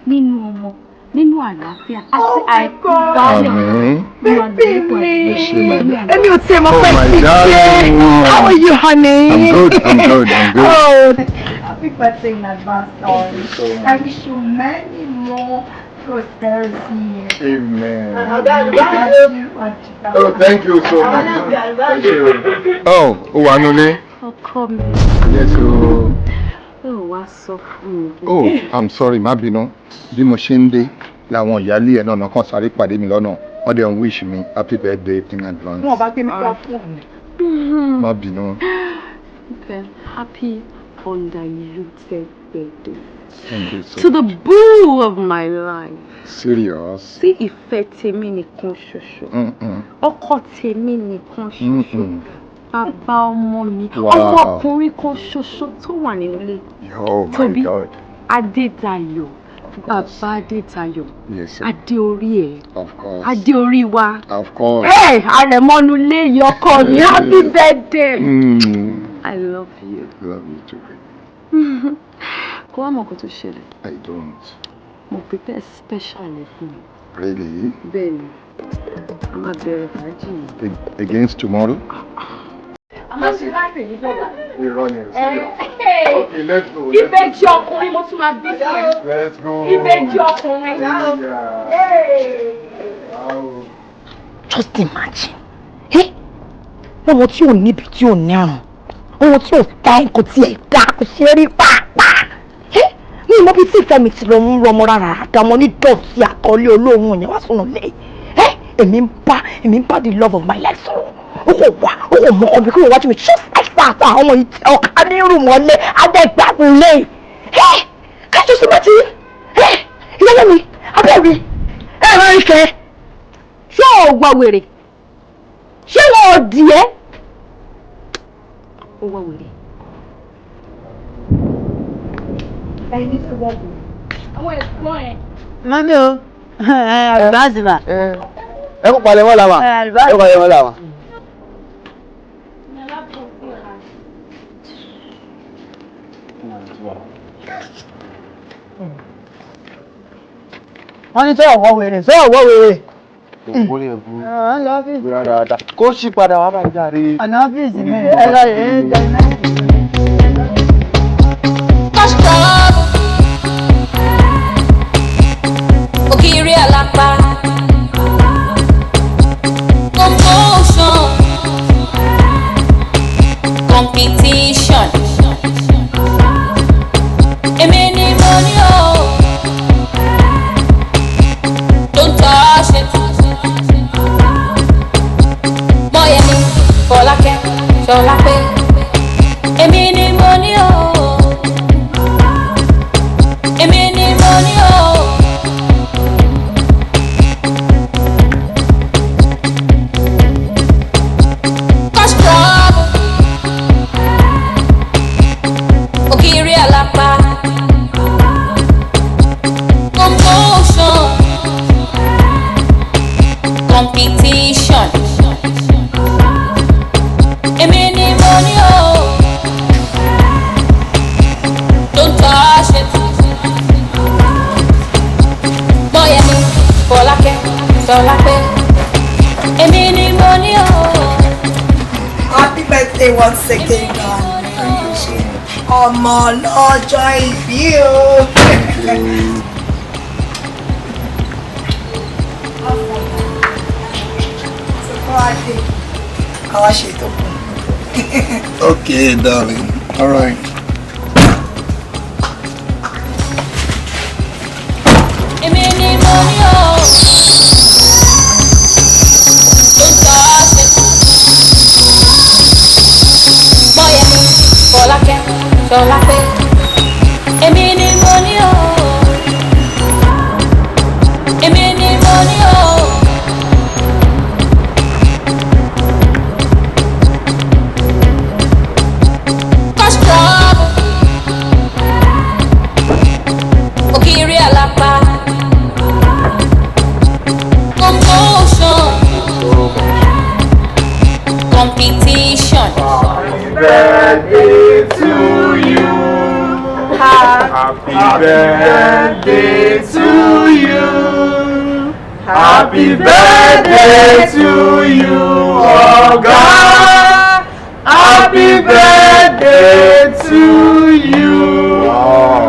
S8: nínú ọmọ, nínú àlàáfíà àti àìkú baálẹ̀.
S2: Àmín.
S4: Baby mi.
S2: Èmi
S4: ò tiẹ̀ mọ̀
S2: Oh,
S4: pé
S2: my
S4: ti dé.
S2: darling one.
S4: How are you, honey?
S2: I'm good, I'm good, I'm good.
S4: Oh, happy birthday in advance, darling.
S2: Thank you so much.
S4: I wish you many more prosperous years.
S2: Amen.
S4: Oh,
S2: Oh, thank you so much. Thank you. Oh, ó wà nulẹ̀.
S8: Ọkọ mi.
S2: Yes, o.
S8: Ó wá sọ fún mi.
S2: Oh, I'm sorry, má bínú. Bí mo ṣe ń dé, làwọn ìyáálé ẹ̀ náà kàn sáré pàdé mi lọ́nà. Wọ́n dẹ̀ ń wish mi happy birthday in advance.
S4: Wọn bá gbé mi pa fún mi.
S2: Má bínú.
S8: Okay. Happy
S1: Undiluted birthday.
S2: Thank you so
S1: To the
S2: much.
S1: boo of my life.
S2: Serious?
S1: Sí ìfẹ́ tèmi nìkan ṣoṣo. Ọkọ tèmi nìkan ṣoṣo. Bàbá ọmọ mi.
S2: Wow.
S1: Ọmọkùnrin kan ṣoṣo tó wà nínú ilé.
S2: Oh my
S1: Tobi.
S2: God.
S1: Adédayọ̀. Bàbá Adédayọ̀.
S2: Yes, sir.
S1: Adé orí ẹ̀.
S2: Of course.
S1: Adé orí wa.
S2: Of course.
S1: Ẹ àrẹ̀mọ́nulé yìí ọkọ mi. Happy birthday. I love you.
S2: Love you too, baby.
S1: Kó wá mọ̀ nǹkan tó ṣẹlẹ̀.
S2: I don't.
S1: Mo prepare special ẹ̀ fún mi.
S2: Really?
S1: Bẹ́ẹ̀ ni, a máa bẹ̀rẹ̀ fàájì yìí.
S2: Against tomorrow?
S7: A máa ṣe láìpẹ́ ní dọ́là.
S2: Irọ́ ni, serious. Okay, let's go. Let's
S7: Ìbejì ọkùnrin mo tún máa bí fún ẹ.
S2: Let's go.
S7: Ìbejì ọkùnrin.
S2: Yeah. Wow.
S4: Just imagine. Eh? Lọ́wọ́ tí ò níbi tí ò nírun. Ohun tí ò ta ẹ̀ kò tiẹ̀ dá kò ṣe é rí pàápàá. Eh? Ní ìmọ̀ bí tí ìfẹ́ mi ti lọ ń rọmọ rárá àdàmọ́ ní dọ̀tí àtọ́lé olóhùn yẹn wá sùn lé. Eh? Èmi ń bá the love of my life sọ̀rọ̀. Ó kò wá, ó kò mọ ọbẹ̀ kúrò wájú mi just like that. Àwọn ọmọ yìí tẹ ọ̀ká ní rùmọ̀lé adẹ́gbàgbọ́n lé. Eh? Can you just imagine? Eh? Ìyá mi, abẹ́rẹ́, ẹ̀rọ ìfẹ́.
S1: Ṣé o gbọ́ wèrè? Ṣé wọn ò dì ẹ́? Ó wọ wèrè.
S4: Ẹni tí wọ́n bù.
S7: Àwọn ẹ̀gbọ́n ẹ̀.
S5: Mami o, àlùbáàsì mà.
S9: Ẹ kó palẹ̀ mọ́ làwà. Ẹ kó palẹ̀ mọ́ làwà.
S5: Wọ́n ní sọ̀rọ̀ wọ wèrè, sọ̀rọ̀ wọ wèrè.
S9: Òkú lè bu.
S5: Ọ̀n lọ ọ́fíìsì.
S9: Gbéra dáadáa. Kó sì padà wá báyìí jáde.
S5: Ọ̀nà ọ́fíìsì mi, ẹ lọ rèé jẹ.
S3: Cause trouble. Ògiri àlàpà. Commotion. Competition. Èmi ni mo ní o. Don't touch it. Mọ́yẹ̀mí, Fọlákẹ́, Ṣọlápẹ́. Èmi ni mo ní o. Èmi ni mo ní o. Cause trouble. Ògiri àlàpà. Commotion. Competition. Èmi ni mo ní o. Don't touch it. Mọ́yẹ̀mí, Fọlákẹ́, Ṣọlápẹ́. Èmi ni mo ní o.
S4: Happy birthday once again, darling.
S2: Thank you so much.
S4: Ọmọ lọ́jọ́ ìbí o.
S2: Thank you.
S4: Àwa ṣe ètò kù.
S2: Okay, darling. All right.
S3: Èmi ni mo ní o. Don't touch it. Mọ́yẹ̀mí, Fọlákẹ́, Ṣọlápẹ́. Èmi ni mo ní o. Èmi ni mo ní o. Cause trouble. Ògiri àlàpà. Commotion. Competition.
S2: Birthday to you. Happy birthday to you. Happy birthday to you, Ọ̀gá. Happy birthday to you.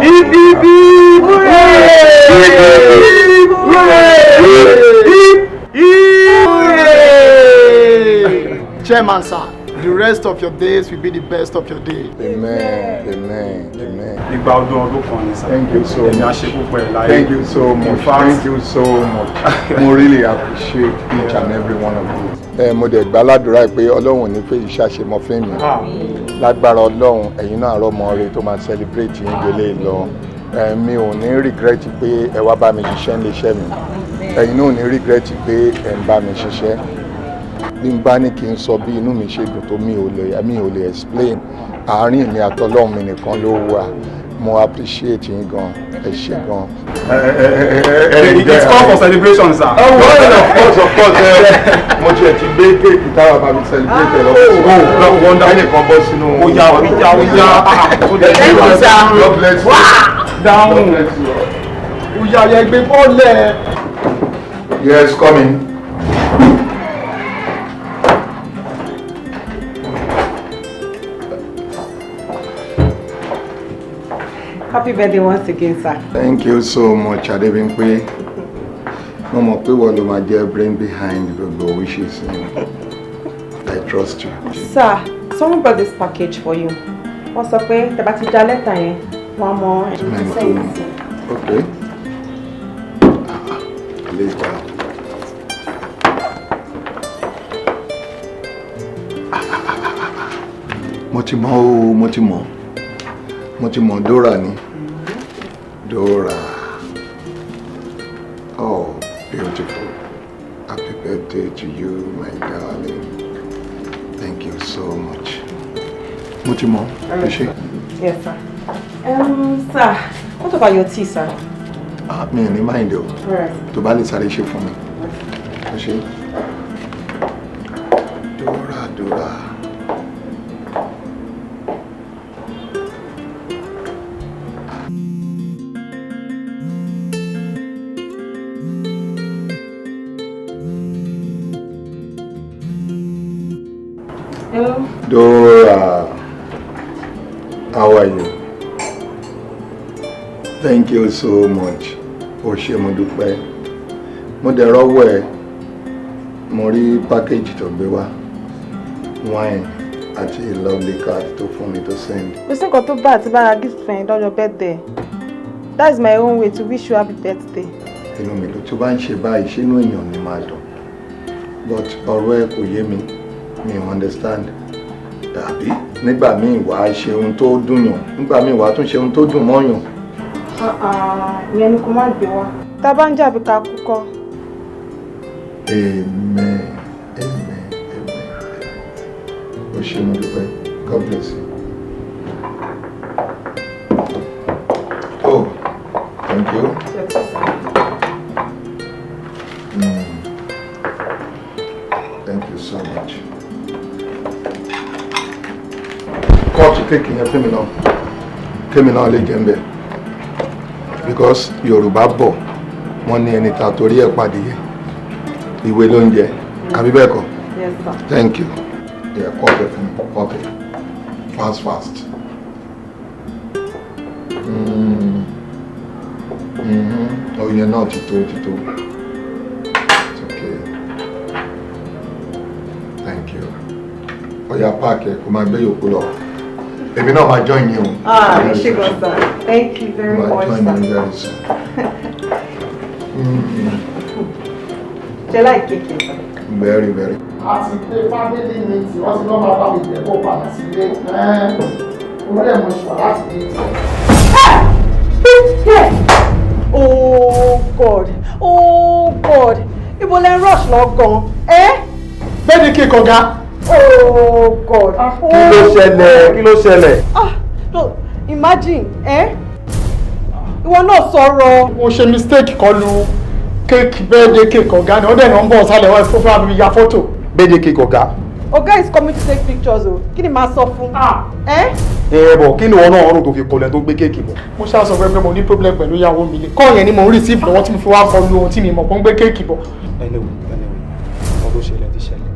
S2: Hip hip hip hooray! Hip hip hip hooray! Hip hip hooray!
S10: Chairman sir, The rest of your days will be the best of your day.
S2: Amen, amen, amen.
S11: Ìgbà ọdún ọdún kan ni sir.
S2: Thank you so
S11: Ẹ̀mí
S2: much.
S11: á ṣe púpọ̀ ẹ̀ láyé.
S2: Thank you so
S11: In
S2: much.
S11: fact,
S2: Thank you so much. Mo really appreciate each and every one of you. Ẹ mo dẹ̀ gbàládùra pé Ọlọ́run ò ní fẹ́ iṣẹ́ àṣemọ́ fún mi. Lágbára Ọlọ́run, ẹ̀yin náà rọ́mọ rẹ tó máa celebrate yín délé lọ. Ẹ mi ò ní regret pé ẹ wá bá mi ṣiṣẹ́ nílé iṣẹ́ mi. Ẹ̀yin náà ò ní regret pé ẹ ń bá mi ṣiṣẹ́. Bí n bá ní kí n sọ bí inú mi ṣe dùn tó, mi ò lè explain. Àárín èmi àtọlọ́run mi nìkan ló wà. Mo appreciate yín gan, ẹ ṣé gan.
S11: It's call for celebration, sir.
S2: Oh, well, of course, of course. Mo tiẹ̀ ti gbé cake táwa bá mi celebrate ẹ lọ.
S11: Oh, wonderful.
S2: Ẹnìkan bọ́ sínú.
S11: Ó yá, ó yá, ó yá.
S2: Thank you, sir. God bless you.
S11: Dáhùn.
S2: God bless you.
S10: Ó yá, yẹ gbé bọ́ọ̀lẹ̀.
S2: Yes, come in.
S6: Happy birthday once again, sir.
S2: Thank you so much, Adébímpé. Mo mọ̀ pé wọ́n ló máa jẹ́ brain behind gbogbo wishes yẹn. I trust you.
S6: Sir, someone brought this package for you. Wọ́n sọ pé tẹ́ bá ti já lẹ́tà yẹn, wọ́n á mọ ẹni tó sẹ́yìn sí.
S2: Okay. Ah, later. Mo ti mọ̀ o, mo ti mọ̀. Mo ti mọ̀, Dora ni. Dora. Oh, beautiful. Happy birthday to you, my darling. Thank you so much. Mo ti mọ̀, ẹ ṣé.
S6: Yes, sir. Sir, what about your tea, sir?
S2: Ah, mi ò ní mind o.
S6: All right.
S2: Tó bá lè sáré ṣe fún mi. Ẹ ṣé. Dora, Dora.
S6: Hello.
S2: Dora, how are you? Thank you so much. O ṣé, mo dúpẹ́. Mo dẹ̀ rọ́wọ́ ẹ. Mo rí package tó gbé wá. Wine àti a lovely card tó fún mi, tó send.
S6: Kò sí nǹkan tó bá àti bára gift fún yín lọ́jọ́ birthday. That is my own way to wish you happy birthday.
S2: Inú mi ló tó bá ń ṣe báyìí, ṣé inú èèyàn ni máa dùn. But ọ̀rọ̀ ẹ kò yé mi. Mi ò understand. Tàbí nígbà míì wàá ṣe ohun tó dùn yàn, nígbà míì wàá tún ṣe ohun tó dùn mọ́yàn.
S6: Ìyẹn ni kò má gbé wá. Tá a bá ń jà bí ká kú kọ́.
S2: Amen. Amen. Amen. O ṣé, mo dúpẹ́. God bless you. Oh, thank you. Thank you so much. Cut cake yẹn fún mi náà. Kémi náà lè jẹun bẹ́ẹ̀. Because Yorùbá bọ̀, wọ́n ní ẹni tá a torí ẹ̀ pàdé yẹn. Ìwé ló ń jẹ. Àbí bẹ́ẹ̀ kọ́?
S6: Yes, sir.
S2: Thank you. Yeah, cut it fún mi. Cut it. Fast, fast. Oh, yẹn náà ti tó, ti tó. It's okay. Thank you. Ó yá, pack ẹ̀ kó máa gbé yòókù lọ. Èmi náà máa join yín o.
S6: Ah, ẹ ṣé gan, sir. Thank you very
S2: Máa
S6: much,
S2: join
S6: sir.
S2: yín very soon.
S6: Ṣé láì kéèké, sir?
S2: Very, very.
S10: A ti pé family meeting, wọ́n ti lọ́ máa bá mi bẹ̀ kó padà sílé. Orí ẹ̀ mo ṣùwà láti dé tiẹ̀.
S6: Oh God, oh God, ibo lẹ ń rush lọ gan, ẹ́?
S10: Bẹ́ẹ̀ni kí kọ̀gá.
S6: Oh God.
S9: Kí ló ṣẹlẹ̀? Kí ló ṣẹlẹ̀?
S6: Ah, no, imagine, ẹ́? Ìwọ náà sọ̀rọ̀.
S10: Mo ṣe mistake kọlu cake, birthday cake ọ̀gá ni. Ó dẹ̀ ní wọ́n bọ̀ sálẹ̀ wọ́n fún fún mi ya fọ́tò.
S9: Birthday cake ọ̀gá?
S6: Ọ̀gá is coming to take pictures o. Kí ni màá sọ fún? Ẹ́?
S9: Ẹ bọ̀, kí ni wọn náà rò tó fi kọlẹ̀ tó gbé cake bọ̀?
S10: Mo ṣáà sọ pé mo ní problem pẹ̀lú ìyàwó mi lè kọ́ yẹn ni mo ń receive lọ́wọ́ tí mo fi wá kọlu ohun tí mi mọ̀ pé ń gbé cake bọ̀.
S9: Anyway, anyway, nǹkan tó ṣẹlẹ̀ ti ṣẹlẹ̀.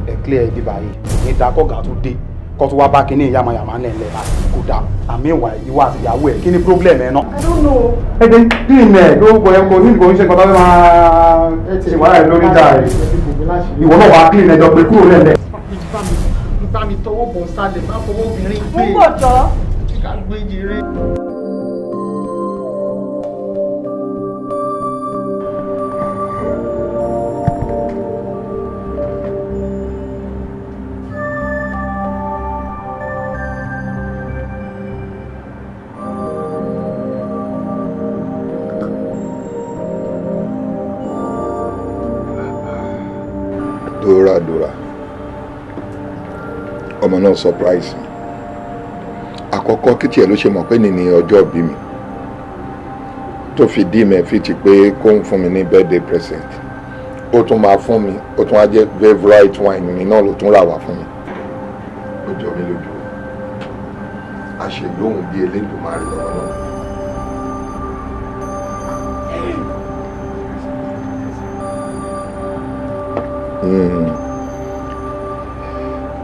S9: Ẹ clear ibi báyìí ní dakọ̀gà tó dé kó tó wá bá kínní yamayama ńlẹ̀ báyìí kò dáa. Àmì ìwà ìwà àti ìyàwó ẹ̀, kí ni problem ẹ̀ náà?
S6: I don't know.
S9: Ẹ jẹ́ kí ni ẹ̀ ló kọ ẹ kò ní kò ń ṣe nǹkan tó fẹ́ máa ṣe wàhálà ẹ̀ lórí dáa rẹ̀. Ìwọ náà wàá clean ẹjọ́ pé kúrò lẹ́lẹ̀.
S10: mi tọwọ́ bọ̀ sálẹ̀, má fọwọ́ obìnrin gbé.
S6: Mo bọ̀ jọ.
S10: Ká gbé jèrè.
S2: Dora, Dora, ọmọ náà surprise mi. Àkọ́kọ́ kí tiẹ̀ ló ṣe mọ̀ pé ní ní ọjọ́ ìbí mi tó fi dí mi fi ti pé kó ń fún mi ní birthday present, ó tún máa fún mi, ó tún wá jẹ́ favourite wine mi náà ló tún rà wá fún mi. Ó jọ mí lójú, àṣeyọ̀hún bíi Elédùmarè lọ́wọ́ náà.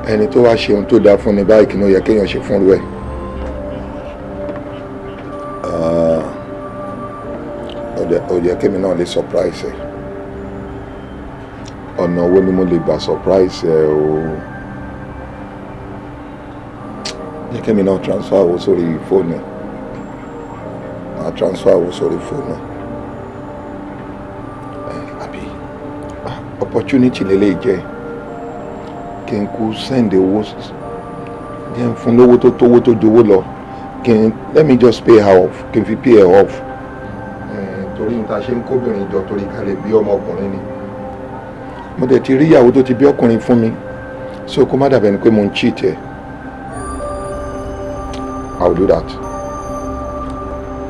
S2: Ẹni tó wá ṣe ohun tó dáa fún ni báyìí, kí ni ó yẹ kéèyàn ṣe fúnrú ẹ̀? Ó yẹ kémi náà lè surprise ẹ̀. Ọ̀nà wo ni mo lè gbà surprise ẹ̀ o? Yẹ kémi náà transfer owó sórí fóònù ẹ̀. Màá transfer owó sórí fóònù ẹ̀. Àbí opportunity lélẹ́yìí jẹ́ kí n kú send owó, jẹ́ n fún lówó tó tówó tó jowó lọ, kí n let me just pay her off, kí n fi pay her off. Torí níta ṣe ń kóbìnrin jọ torí ká lè bí ọmọkùnrin ni. Mo dẹ̀ ti rí ìyàwó tó ti bí ọkùnrin fún mi, so kó má dàbẹ̀ ni pé mo ń cheat ẹ̀. I will do that.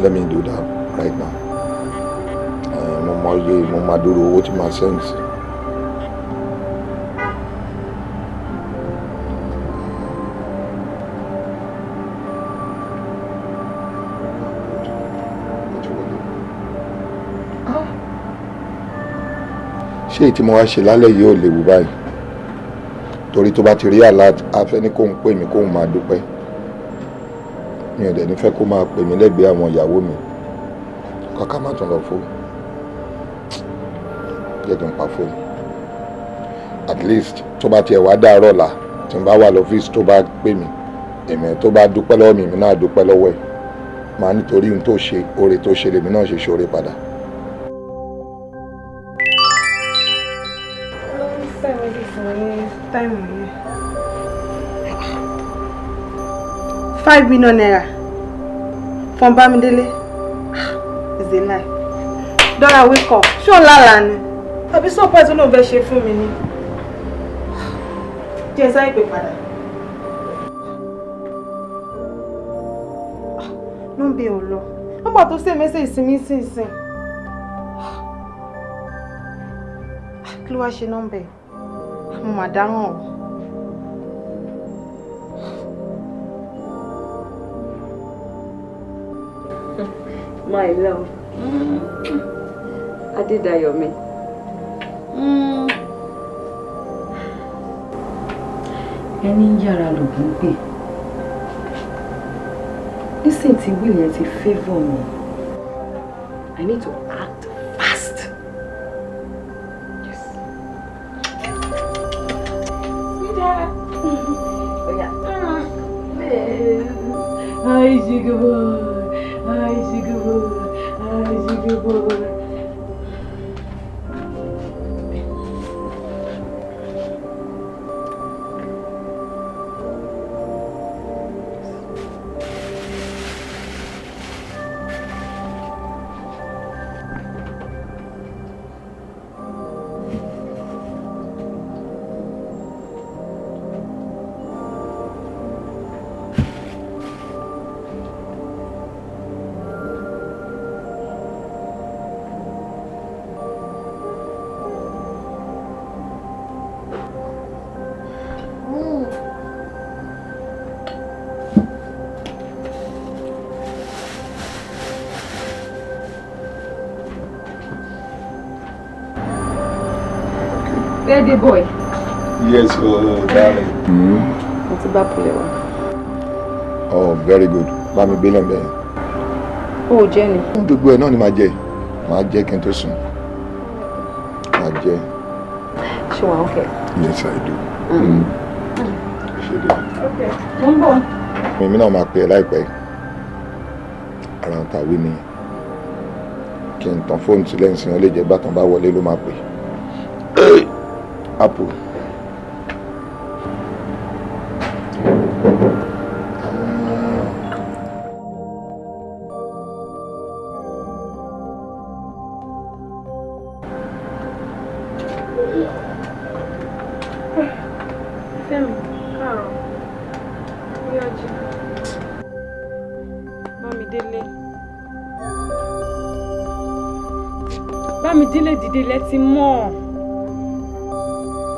S2: Let me do that right now. Mo mọ iye, mo máa dúró owó tí màá send sí. Ṣé èyí tí mo wá ṣe lálẹ́ yìí ò léwu báyìí? Torí tó bá ti rí alert, á fẹ́ ní kóun pè mí kóun máa dúpẹ́. Mi ò dẹ̀ ní fẹ́ kó máa pè mí lẹ́gbẹ̀ẹ́ àwọn ìyàwó mi. Kọ́ká má tún lọ fóònù. Jẹ́ kí n pa fóònù. At least tó bá tiẹ̀ wá dàárọ̀ ọ̀la, tí n bá wà lọ́fíìsì tó bá pè mí, èmi tó bá dúpẹ́ lọ́wọ́ mi, èmi náà dúpẹ́ lọ́wọ́ ẹ̀. Màá nítorí ohun tó ṣe, oore tó ṣe lèmi náà ṣe ṣoore padà.
S6: Time yẹn. 5 million naira from Bámidélé is a lie. Dora, wake up. Ṣé o lálàá ni? Àbí surprise ló ń fẹ́ ṣe fún mi ni? Jẹ́ sáré pè padà. Nọ́mbà ò lọ. Nígbà tó ṣe message sí mi sínsìn. Kí ló wá ṣe nọ́mbà ẹ̀? Mo mà dáràn o.
S1: My love. Adédayọ̀ mi. Ẹni ń yára lògùn gbè. Nísìnyí tí will yẹn ti favour mi, I need to act fast. Yes. Sweetheart. Oya. Hi, sugar boy. Hi, sugar boy. Hi, sugar boy. Birthday boy.
S2: Yes, oh, darling.
S1: Mo ti bá pulẹ̀ wá.
S2: Oh, very good. Bá mi gbé lẹ́m̀bẹ̀ yẹn.
S1: O ò jẹ́ ni.
S2: Gbogbo ẹ̀ náà ni màá jẹ. Màá jẹ kí n tó sùn. Màá jẹ.
S1: Ṣé wàá okay?
S2: Yes, I do. Mm. Ṣé. ṣe dé.
S6: Ok, mo ń bọ̀.
S2: Èmi náà máa pè é láìpẹ́. Ara ń tàwé nìyẹn. Kí n tan fóònù sílẹ̀ ń sìn ọ́ lè jẹ́ gbàtàn bá wọlé ló máa pè. Apple.
S6: Fẹ́mi, káàárọ̀. Bóyá jí. Bámidélé. Bámidélé dìde lẹ́tí mọ́.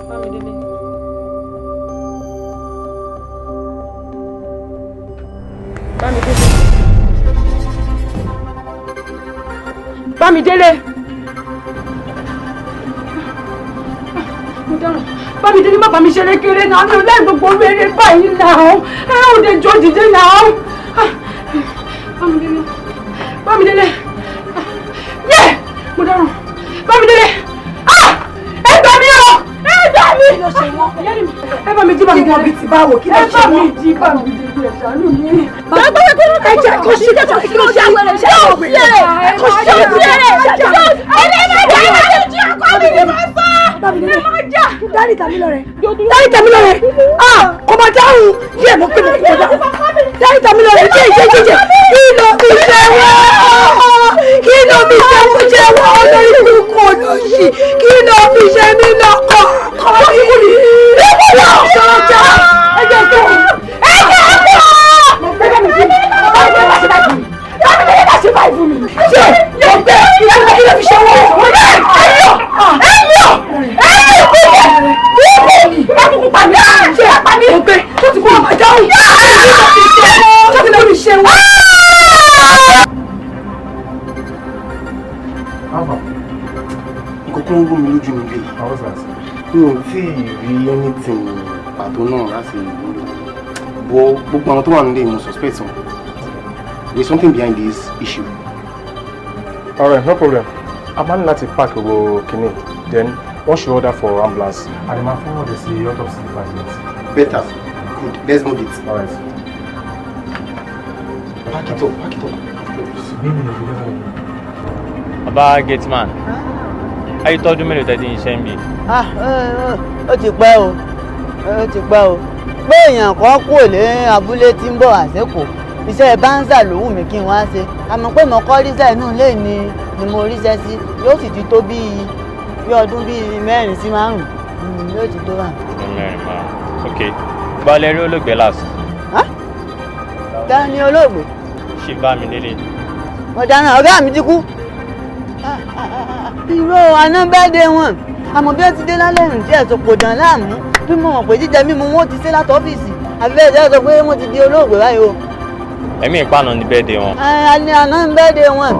S6: Bámidélé. Bámidélé. Bámidélé. Mo dáràn. Bámidélé má bá mi ṣeré kéré náà, mi ò láì gbogbo orí eré báyìí náà. Ẹ ò dé jọ dìde náà. Bámidélé. Bámidélé. Yé! Mo dáràn. Bámidélé. Ẹ gbà mí o! Ẹ gbà mí! Ẹ bá mi jí Bámidélé.
S4: Kí wọ́n bí ti báwo? Kí ló
S7: Ẹ
S4: ṣe
S7: bá mi
S4: wọ́n?
S7: jí Bámidélé, ẹ ṣàánú mi.
S4: Ẹ jẹ́ kó ṣe kí ló ṣe ṣe ẹ kó ṣe Dárí tàmí lọ rẹ̀. Dárí tàmí lọ rẹ̀. Ah! Kò máa dáhùn. Yé mo pé mo kò dáhùn. Dárí tàmí lọ rẹ̀. Jẹ́ jẹ́ jẹ́ jẹ́. Kí ló fi ṣe wọ́n? Kí ló fi ṣe wọ́n ṣe wọ́n olórí burúkú olóṣì? Kí ló fi ṣe mí lọ́kọ̀? Kọ́ mi kú ni. Ikú lọ sọ̀jà.
S7: Ẹ jẹ́ kó. Ẹ jẹ́ kó. Ẹ bá mi jí. Bámidélé má ṣe báyìí fún mi. Bámidélé má ṣe báyìí fún mi.
S4: Ṣé mo gbé kí ló fi ṣe wọ́n? Ẹ̀yọ̀! Ẹ̀yọ̀! Ẹ̀yọ̀! Ikú!
S7: Ikú pa mí. Ṣé pa mí?
S4: Mo gbé tó ti kú ọmọ dáhùn. Tó ti ló fi ṣe wọ́n.
S12: Nǹkan tó ń rú mi lójú nílé yìí. Mi ò tí ì rí anything pàtó náà láti ìlú. But gbogbo àwọn tó wà nílé mo suspect wọn. There is something behind this issue.
S13: Alright, no problem. A máa ní láti park gbogbo kìíní. Then wọ́n should order for ambulance. And ma forward sí autopsy department.
S12: Better. Good. Let's move it.
S13: Alright.
S12: Pack it up. Pack it up.
S14: Bàbá gateman, ayé tọ́dún mélòó tẹ́ ti ń ṣe ń bì?
S15: Ah, ó ti pẹ́ o, ó ti pẹ́ o. Pé èèyàn kan kúrò lé abúlé tí ń bọ̀ àsìkò, iṣẹ́ báńsà ló wù mí kí n wá ṣe. Àmọ́ pé mo kọ́ ríṣẹ́ inú ilé ni ni mo ríṣẹ́ sí, yóò sì ti tó bíi bí ọdún bíi 4 sí 5, yóò ti tó wà.
S14: Ọdún 4 márùn-ún. Ok, gbalẹ̀ rí olóògbé last.
S15: Ta ni olóògbé?
S14: Ṣé Bámidélé?
S15: Mo dáná, ọ̀gá mi ti kú. Irọ́ àná bẹ́ẹ̀ dé wọn. Àmọ́ bí ó ti dé lálẹ́ ìrìn díẹ̀ tó kò dàn láàmú bí mo mọ̀ pé jíjẹ mímu wọn ti ṣe láti ọ́fíìsì àbí bẹ́ẹ̀ jẹ́ sọ pé wọ́n ti di olóògbé báyìí o.
S14: Ẹ̀mí ìpànà ni bẹ́ẹ̀ dé wọn.
S15: Àní àná ń bẹ́ẹ̀ dé wọn.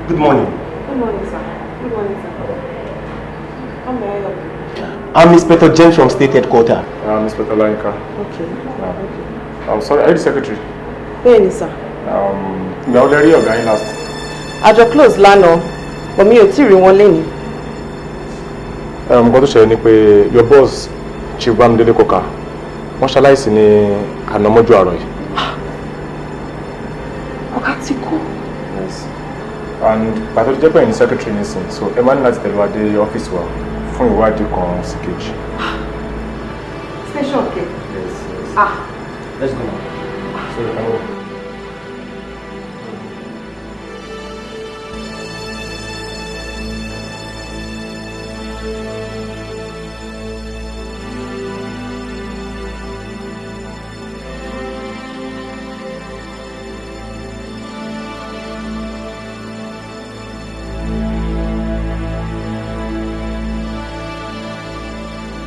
S12: Good morning.
S6: Good morning, sir. Good morning, sir. How may I help you?
S12: I'm Inspector James from State Headquarters.
S13: I'm Inspector Lainka.
S6: Okay. Okay.
S13: I'm sorry, are you the secretary?
S6: Bẹ́ẹ̀ni, sir.
S13: Ìgbà wo lẹ rí ọ̀gá yín last?
S6: Àjọ close lánàá, but mi ò tí ì rí wọn lénìí.
S13: Nǹkan tó ṣẹlẹ̀ ni pé your boss, Chief Bámidélé Kọ́ka, wọ́n ṣaláìsí ní àná mọ́jú àárọ̀ yìí.
S6: Ọ̀gá ti kú.
S13: Yes. And pàtó tó jẹ́ pé ẹ̀yin secretary nísìn, so ẹ máa ní láti tẹ̀lé wa dé ọ́fíìsì wa fún ìwádìí kan sí kejì.
S6: Station kẹ.
S13: Yes, yes.
S6: Ah.
S13: Let's go now. So you can go.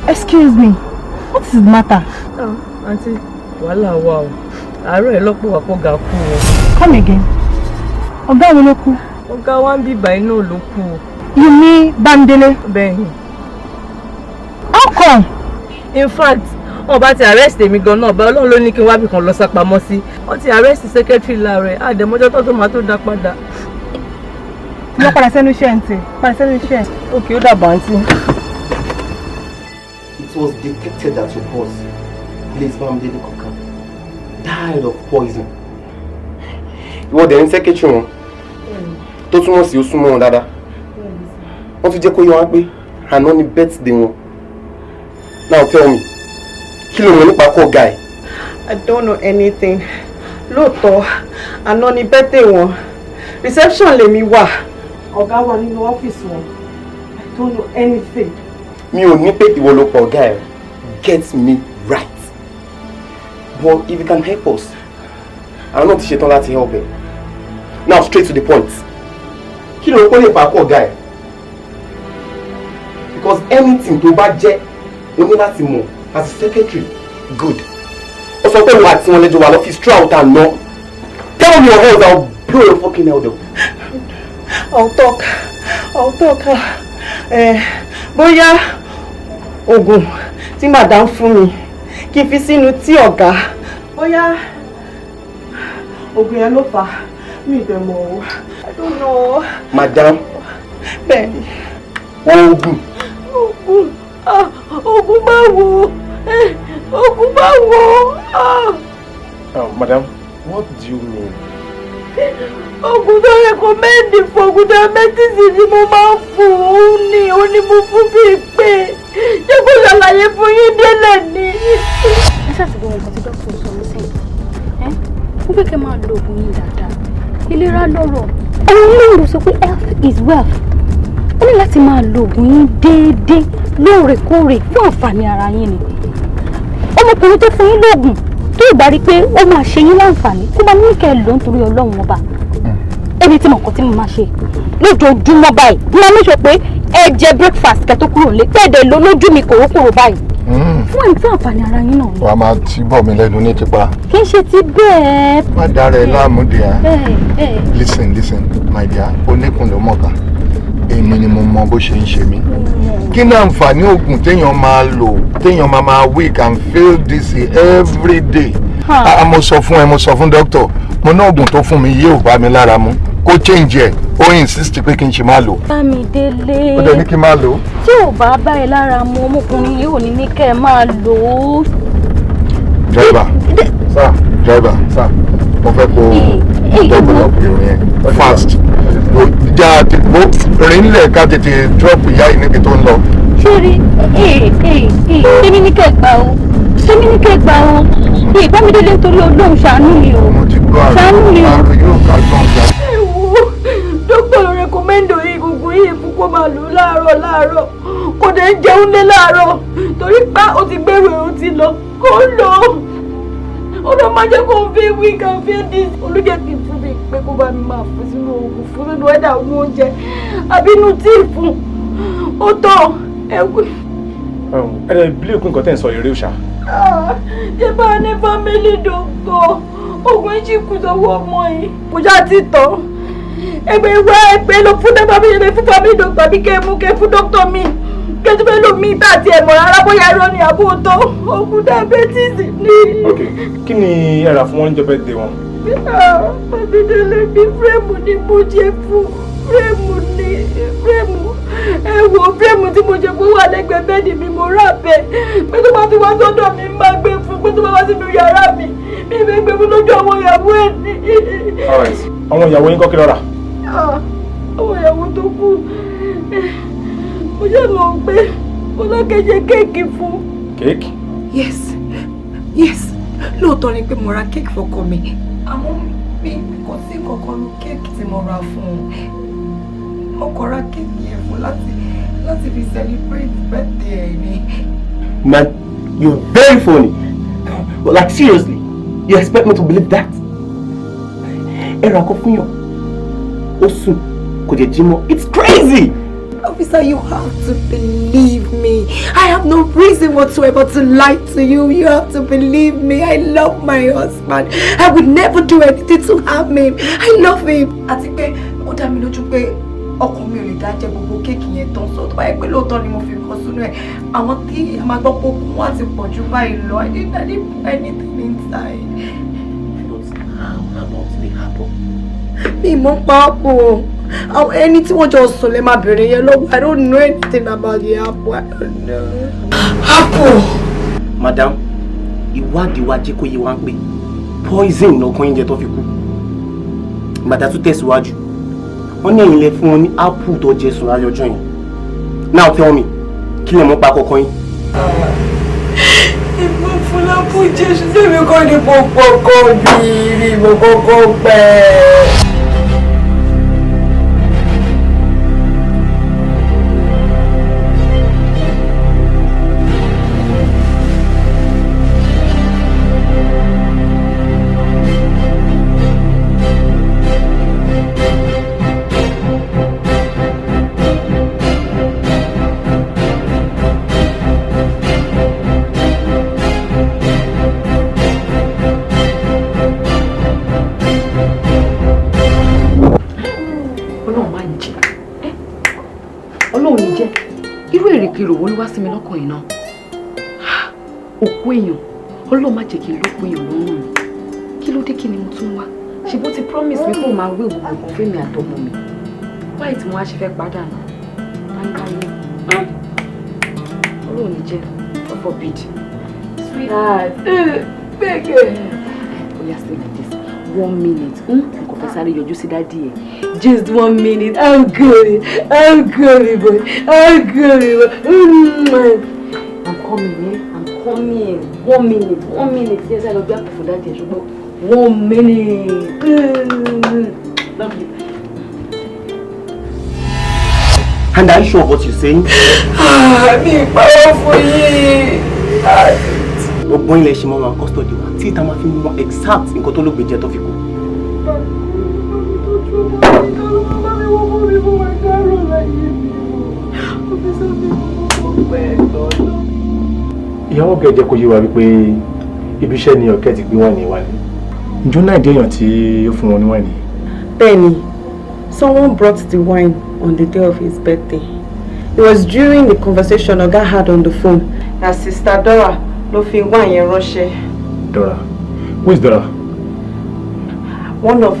S6: Excuse me, what is the matter?
S16: Oh, aunty, wàhálà wà o. Àárọ̀ ẹ̀ lọ́pọ̀ wà pọ̀gà kú o.
S6: Come again. Ọ̀gá mi ló kú.
S16: Ọ̀gá wa ń bíbá iná ló kú o.
S5: You mean Bámidélé?
S16: Bẹ́ẹ̀ni.
S5: How come?
S16: In fact, wọn bá ti arrest èmi gan náà, bẹ́ẹ̀ Ọlọ́run ló ní kí n wábì kan lọ sápamọ́ sí. Wọ́n ti arrest secretary láàrẹ̀, àdèmọ́jọ́ tó máa tó dá padà.
S5: Lọ padà sẹ́nu iṣẹ́ ẹ̀ ń tẹ̀, padà sẹ́nu iṣẹ́.
S16: Ok, ó dàbọ̀ àǹtí.
S12: It was detected that your boss, Blaze Bamidele Koka, died of poison. Ìwọ dẹ̀ ń secretary wọn tó túmọ̀ sí ó súnmọ́ wọn dáadáa. Wọ́n tún jẹ́ kó yé wa pé àná ni birthday wọn. Now tell me, kí ló mọ̀ nípa kọ́ ọ̀gá ẹ̀?
S17: I don't know anything. Lóòótọ́, àná ni birthday wọn. Reception lèmi wà. Ọ̀gá wà nínú ọ́fíìsì wọn. I don't know anything.
S12: Mi ò ní pé ìwọ ló pa ọ̀gá ẹ̀. Get me right. But if you can help us, àwọn náà ti ṣetán láti help ẹ. Now straight to the point. Kí ló ń kó lè pa kọ́ ọ̀gá ẹ̀? Because anything tó bá jẹ́, o ní láti mọ̀ as a secretary. Good. Ó sọ pé ìwọ àti wọn lẹ́jọ́ wà lọ́fíìsì throughout àná. Tell me or else I'll blow your fucking head off.
S17: I'll talk. I'll talk. Bóyá oògùn tí madam fún mi kí n fi sínú tí ọ̀gá. Bóyá oògùn yẹn ló fà á. Mi ì dẹ̀ mọ̀ o. I don't know.
S12: Madam.
S17: Bẹ́ẹ̀ni.
S12: Oògùn.
S16: Oògùn, ah, oògùn báwo? Oògùn báwo? Ah.
S13: Madam, what do you mean?
S16: Oògùn tó recommend fún, oògùn diabetes ni mo máa ń fún òun ní, òun ni mo fún bíi pé ṣé kò ṣàlàyé fún yín délẹ̀ ni.
S8: Ẹ ṣàtìgbọ́n nǹkan tí dókítà sọ nísìnyí. Ẹ mo fẹ́ kẹ́ máa lo oògùn yín dáadáa. Ìlera lọ́rọ̀. Òun náà ló sọ pé health is wealth. Ó ní láti máa lo oògùn yín déédéé lóòrèkóòrè fún àǹfààní ara yín ni. Ọmọkùnrin tó fún yín lóògùn tó ìgbà rí pé ó máa ṣe yín láǹfààní kó máa ní kẹ́ ẹ lò nítorí Ọlọ́run Ọba. Ebi tí mo kàn tí mo máa ṣe lójoojúmọ́ báyìí, mo máa make sure pé ẹ jẹ breakfast kẹ́ tó kúrò nílé, tẹ́ẹ̀dẹ̀ lọ lójú mi kòrókòrò báyìí. Fún ẹni fún àǹfààní ara yín náà ni.
S2: Wàá máa tí bọ̀ mí lẹ́nu ní tipa.
S8: Kì í ṣe ti bẹ́ẹ̀.
S2: Má dára ẹ láàmú dear.
S8: Bẹ́ẹ̀.
S2: Listen, listen, my dear, oníkun ló mọ̀ká. Èmi ni mo mọ bó ṣe ń ṣe mí. Kí ni àǹfààní oògùn téèyàn máa lò, téèyàn máa máa weak and feel dizzy every day? Ah, mo sọ fún ẹ, mo sọ fún doctor, mo ní oògùn tó fún mi yìí ò bá mi lára mu. Kó change ẹ̀, ó insist pé kí n ṣe máa lò.
S8: Bámidélé.
S2: Ó dẹ̀ ní kí n máa lò.
S8: Tí ò bá bá ẹ lára mu, ọmọkùnrin yìí ò ní ní kẹ́ ẹ máa lò ó.
S2: Driver, sir, driver, sir, mo fẹ́ kó double up ìrìn yẹn fast. Já mo rìn lẹ̀ ká tètè drop ìyá yìí níbi tó ń lọ.
S8: Ṣé rí ee ee ee, tèmi ní kẹ́ gbà o, tèmi ní kẹ́ gbà o. Ee, Bámidélé, nítorí Ọlọ́run, ṣàánú mi o.
S2: Mo ti gbọ́.
S8: Ṣàánú mi o.
S2: Àrùn yóò ká gbọ́n gbà.
S16: Ẹ wo, dókítà ló recommend egungun yìí fún kó máa lò láàárọ̀ láàárọ̀. Kò dé jẹun lé láàárọ̀ torí pé ó ti gbèrò, ó ti lọ kó lò ó. Ó lọ máa jẹ́ kó n fi weak and feel this. Olùjẹ́ kì í fún mi pé kó bá mi máa fún sínú oògùn, fún sínú ẹ̀dà òun oúnjẹ àbí inú tíì fún ó tọ̀ ẹ̀wù.
S13: Ẹ lè bí òkú nǹkan tẹ̀ ń sọ eré òṣà.
S16: Ṣé bá a ní family doctor, oògùn yìí sì kù sọ́wọ́ ọmọ yìí, kò ṣáà ti tán. Ẹgbẹ́ ìwé ẹgbẹ́ ló fún dábàá mi lè fún family doctor àbí kẹ́ ẹ mú kẹ́ ẹ fún doctor mi kẹ́ ẹ tún fẹ́ lò mí bá àti ẹ̀mọ̀ rárá, bóyá irọ́ ni àbó tó, oògùn diabetes ní.
S13: Ok, kí ni ẹ rà fún wọn níjọ́ birthday wọn?
S16: Bámidélé bí frame ni mo ṣe fún, frame ni, frame. Ẹ wo frame tí mo ṣe fún wà lẹ́gbẹ̀ẹ́ bed mi, mo rà bẹ́ẹ̀ pé tó bá ti wá sọ́dọ̀ mi máa gbé fún, pé tó bá wá sínú yàrá mi mi fẹ́ gbé fún lójú àwọn ìyàwó ẹ̀ ní.
S13: Alright, àwọn ìyàwó yín kọ́, kí ló rà?
S16: Àwọn ìyàwó tó kù, mo ṣe mọ̀ pé Fọlákẹ́ ṣe cake fún.
S13: Cake?
S4: Yes, lóòótọ́ ni pé mo ra cake fọkọ mi, àmọ́ mi kò sí kankan nu cake tí mo ra fún un. Mo kàn ra cake yẹn fún láti fi celebrate birthday ẹ̀ ni.
S12: Man, you're very funny. But like seriously, you expect me to believe that? Ẹ ra kọ fún yàn. Ó sùn, kò jẹ́ jí mọ́. It's crazy!
S4: Officer, you have to believe me. I have no reason whatsoever to lie to you. You have to believe me. I love my husband. I would never do anything to harm him. I love him. Àti pé ó dá mi lójú pé Ọkàn mi ò lè dá jẹ gbogbo kéèkì yẹn tán, sọ tó bá yẹ pé lóòótọ́ ni mo fi nǹkan sínú ẹ̀, àwọn tí a máa gbọ́ pé okùn wá ti pọ̀ jù báyìí lọ. I didn't put anything inside.
S12: But how about the apple?
S4: Mi mọ̀ pa apple. Àwọn ẹni tí wọ́n jọ sùn lè máa bèrè yẹn lọ́wọ́. I don't know anything about the apple. I don't know. Apple.
S12: Madam, ìwádìí wa jẹ́ kó yé wa pé poison lọkàn oúnjẹ tó fi kú. Ìgbàdá tún tẹ̀síwájú, wọ́n ní ẹ̀yin lẹ fún wọn ní apple tó jẹ sùn lálẹ́ ọjọ́ yẹn. Now tell me, kí lè mọ̀ pa kọ̀ọ̀kan yín?
S4: Ìmọ̀ fúlápù Jésù sẹ́mi kọ́ ni mo pọkàn bí mo kọ́kọ́ pẹ́.
S7: Èrò wo ló wá sí mi lọ́kàn yìí náà? Òkú èèyàn, Ọlọ́run má jẹ́ kí n lókun èèyàn lọ́rùn mi. Kí ló dé, kí ni mo tún wá? Ṣé bó ti promise mi kó máa wé gbogbo nǹkan fẹ́mi àtọmọ mi? Wáyé tí mo wá ṣe fẹ́ padà nù. Láyéláyé. Ọlọ́run ní jẹ́, God forbid. Sweetheart, gbẹ̀gẹ̀. Oya, stay like this. 1 minute. N kò fẹ́ sáré yọjú sí dádì ẹ̀. Just 1 minute. I'm good. I'm good, boy. I'm good, boy. I'm coming, eh? I'm coming. 1 minute. 1 minute. Yes, I love you for daddy. Ṣùgbọ́n 1 minute. Love you.
S12: And are you sure of what you're saying?
S4: Mi ìpawọ́ fún yín.
S12: Gbogbo ilẹ̀ ṣe máa wà custody wa tí ìta máa fi mú wa exact nǹkan tó lóògbé jẹ tó fi kú.
S13: Ìyàwó ọ̀gá jẹ́ kó yé wa wípé ibi iṣẹ́ ni ọ̀kẹ́ ti gbé wáìnì wálé. Ǹjọ́ náà dé èèyàn tí ó fún wọn ní wáìnì?
S17: Bẹ́ẹ̀ni, someone brought the wine on the day of his birthday. It was during the conversation Oga had on the phone that Sister Dora ló fi wáìnì yẹn ránṣẹ́.
S13: Dora? Who is Dora?
S17: One of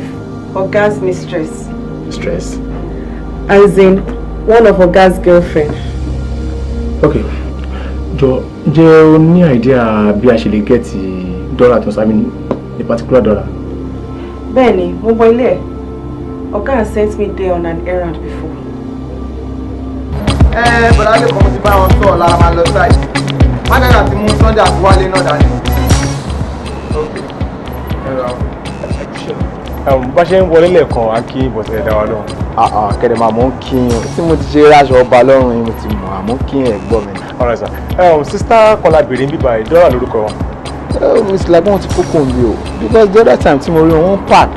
S17: Oga's mistress.
S13: Mistress?
S17: As in, one of Oga's girlfriend.
S13: Okay. Jọ, ǹjẹ́ o ní idea bí a ṣe lè get Dora tó sábì ní the particular Dora?
S17: Bẹ́ẹ̀ni, mo mọ ilé ẹ̀. Oga has sent me there on an errand before.
S11: Ẹ bọ̀dá lè kọ́ mo ti bá wọn sọ̀rọ̀ lára máa lọ sáì. Mánẹ́rà ti mú Sunday àti Wálé náà dání.
S13: Bá ṣe ń wọlé lẹ́ẹ̀kan á kí bọ̀sẹ̀ dá wa lóhùn.
S11: Kẹ̀dẹ̀ máa mọ̀ ń kí yín tí mo ti ṣe ráṣọ ọba lọ́rùn yín mo ti mọ̀ àmọ́ kí ẹ̀ gbọ́ mi.
S13: Alright sir, sista Kọ́lá bèrè ń bíbá Dora lórúkọ wọn.
S11: It's like wọ́n ti kókó mi o because the other time tí mo rí wọn park.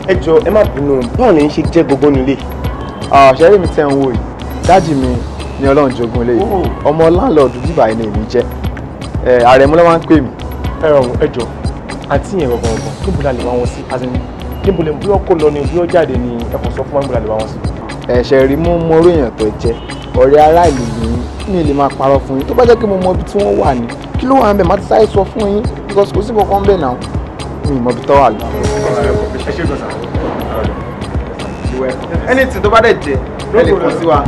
S12: Ẹ jọ ẹ má bínú, báwo ni ń ṣe jẹ́ gbogbo nílé?
S11: Ṣẹ́rí mi tẹ́ ń wò yìí, dájì mi ni Ọlọ́run jogún lé yìí, ọmọ láńlọ́ọ̀dù bíbá yìí ni èmi jẹ́, Àrẹ̀mú ló máa ń pè mí.
S13: Ẹ jọ àǹtí yẹn gangan gangan níbo la lè wá wọn sí, as in níbo lè bí ó kó lọ ni bí ó jáde ni ẹ kò sọ fún wa níbo la lè wá wọn sí.
S11: Ẹ̀ṣẹ̀ rí mú mọ orí èèyàn tó jẹ́ ọ̀rẹ́ ará ìlú ni mi lè máa parọ́ fún yín, tó bá jẹ́ pé mo mọ ibi tí wọ́n wà ní kí ló wà ń bẹ̀ má ti sáré sọ fún yín because kò sí kankan bẹ̀ náà mi mọ ibi tó wà lọ.
S13: Ẹ ṣe gbọ́sà.
S11: Anything tó bá dẹ̀ jẹ́ ẹ lè kàn sí wa.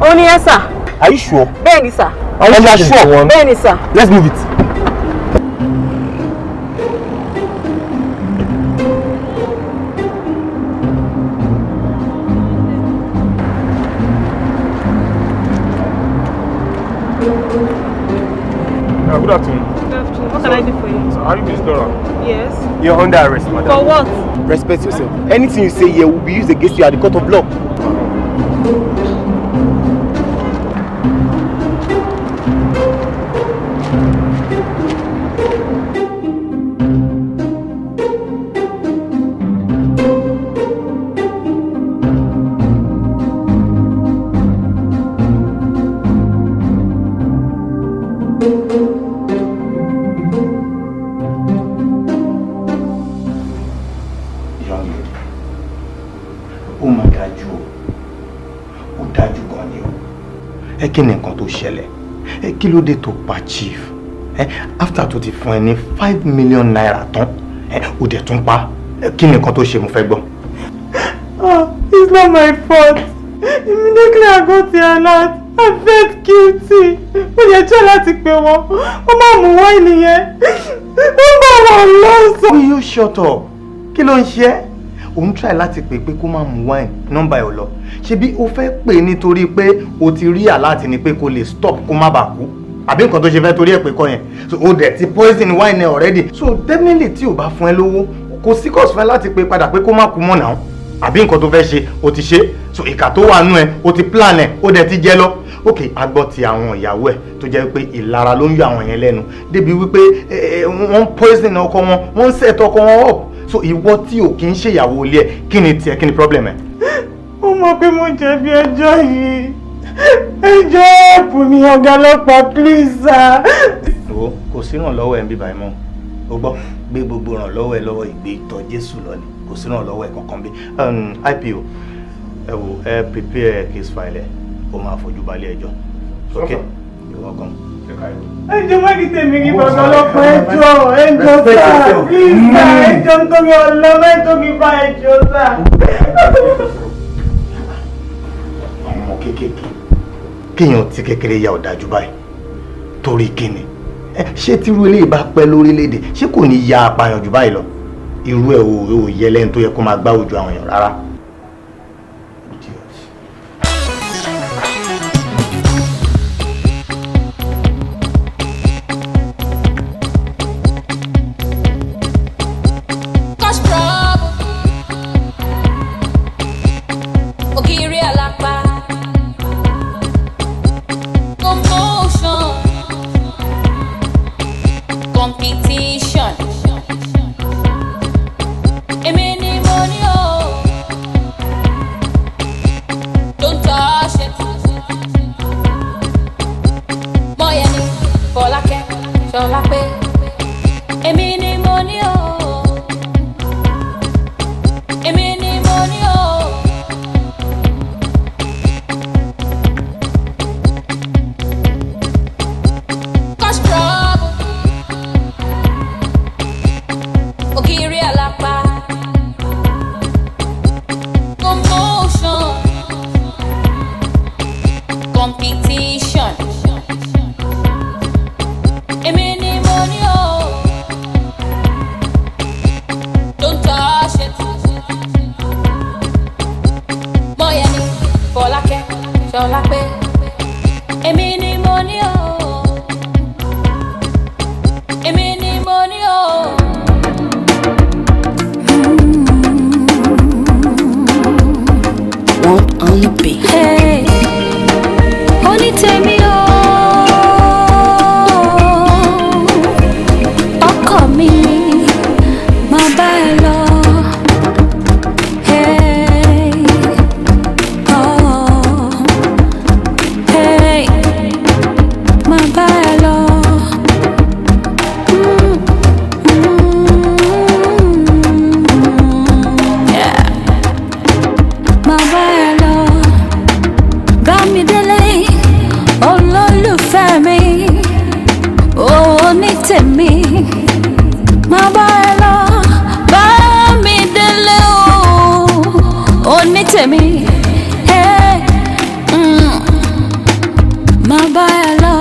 S17: Òun ni ẹ sà.
S12: Are you sure?
S17: Bẹ́ẹ̀ni sà.
S12: Are you sure?
S17: Bẹ́ẹ̀ni sà.
S12: Let's move it.
S13: Good afternoon.
S6: Good afternoon. What can I do for you?
S13: So are you Miss Dora?
S6: Yes.
S12: You're under arrest, madam.
S6: For what?
S12: Respect yourself. Anything you say here will be used against you at the court of law.
S9: Ó mà dájú o, ó dájú gan ni o. Ẹ kí ni nǹkan tó ṣẹlẹ̀? Ẹ kí ló dé tó pa chief? Ẹ after tó ti fún ẹ ní ₦5 million tán, ẹ ó dẹ̀ tún pa. Ẹ kí ni nǹkan tó ṣe? Mo fẹ́ gbọ́.
S17: Oh, it's not my fault. Immediately I got the alert, I felt guilty. Mo yẹ jẹ́ láti pè wọ́n. Wọ́n máa mú wáìnì yẹn. Wọ́n bá wọn lọ́sọ̀.
S9: Will you shut up? Kí ló ń ṣe ẹ́? Òun try láti pè pé kó má mú wine, nọ́mbà ẹ̀ ò lọ. Ṣebí o fẹ́ pè nítorí pé o ti rí alert ni pé kó lè stop kó má bàa kú. Àbí nǹkan tó ṣe fẹ́ torí ẹ̀ pé kọ́ yẹn. So o dẹ̀ ti poison wine ẹ̀ already. So definitely tí o bá fún ẹ lówó, kò sí cause fún ẹ láti pè padà pé kó má kú mọ́ náà. Àbí nǹkan tó fẹ́ ṣe, o ti ṣe. So ìkà tó wà nú ẹ, o ti plan ẹ, o dẹ̀ ti jẹ lọ. Ok, a gbọ́ ti àwọn ìyàwó ẹ̀ tó jẹ́ wípé ìlara ló ń yọ àwọn yẹn lẹ́nu débi wípé wọ́n ń poison ọkọ wọn, wọ́n ń set ọkọ wọn up. So ìwọ tí o kì í ṣe ìyàwó ilé ẹ̀, kí ni tiẹ̀? Kí ni problem ẹ̀?
S17: Ó mọ̀ pé mo jẹ̀bi ẹjọ́ yìí. Ẹjọ́, help mi, ọ̀gá ọlọ́pàá, please sir.
S9: Wo, kò sí ìrànlọ́wọ́ ẹ̀ ń bíbá ẹ̀ mọ́. O gbọ́, gbé gbogbo ìrànlọ́wọ́ ẹ lọ́wọ́, ìgbé ìtọ̀ Jésù lọ ni. Kò sí ìrànlọ́wọ́ ẹ̀ kankan bí. IPO, ẹ wo, ẹ prepare case file ẹ, ó máa fojú balẹ̀ ẹjọ́. Ok, you're welcome.
S17: Ẹjọ́, má kí tèmi rí bàbá ọlọ́pàá. Ẹjọ́, ẹjọ́ sir, please sir, ẹjọ́, nítorí ọlọ́mọ ẹjọ́ mi bá ẹjọ́ sir.
S9: Ọmọ kéékèèké, kéèyàn ti kékeré ya ọ̀dájú báyìí torí kíni? Ṣé tírú eléyìí bá pẹ́ lórílẹ̀‐èdè, ṣé kò ní ya apààyàn jù báyìí lọ? Irú ẹ̀ ò yẹ lẹ́nu tó yẹ kó máa gbá ojú àwọn èèyàn rárá. Idiot.
S3: Cause trouble. Ògiri àlàpà. Commotion. Competition. Èmi ni mo ní o. Don't touch it. Mọ́yẹ́ni, Fọlákẹ́, Ṣọlápé. Èmi ni mo ní o. Èmi ni mo ní o. Cause trouble. Ògiri àlàpà. Commotion. Competition. Èmi ni mo ní o. Don't touch it. Mọ́yẹ́ni, Fọlákẹ́, Ṣọlápé. Èmi ni mo ní o. Èmi ni mo ní o.
S18: One on the beat.
S3: Hey, onítèmi o, ọkọ mi, máa bá ẹ lọ. Hey, oh, hey, máa bá ẹ lọ. Yeah. Máa bá ẹ lọ. Bámidélé, olólùfẹ́ mi, onítèmi, máa bá ẹ lọ. Bámidélé o, onítèmi, hey, máa bá ẹ lọ.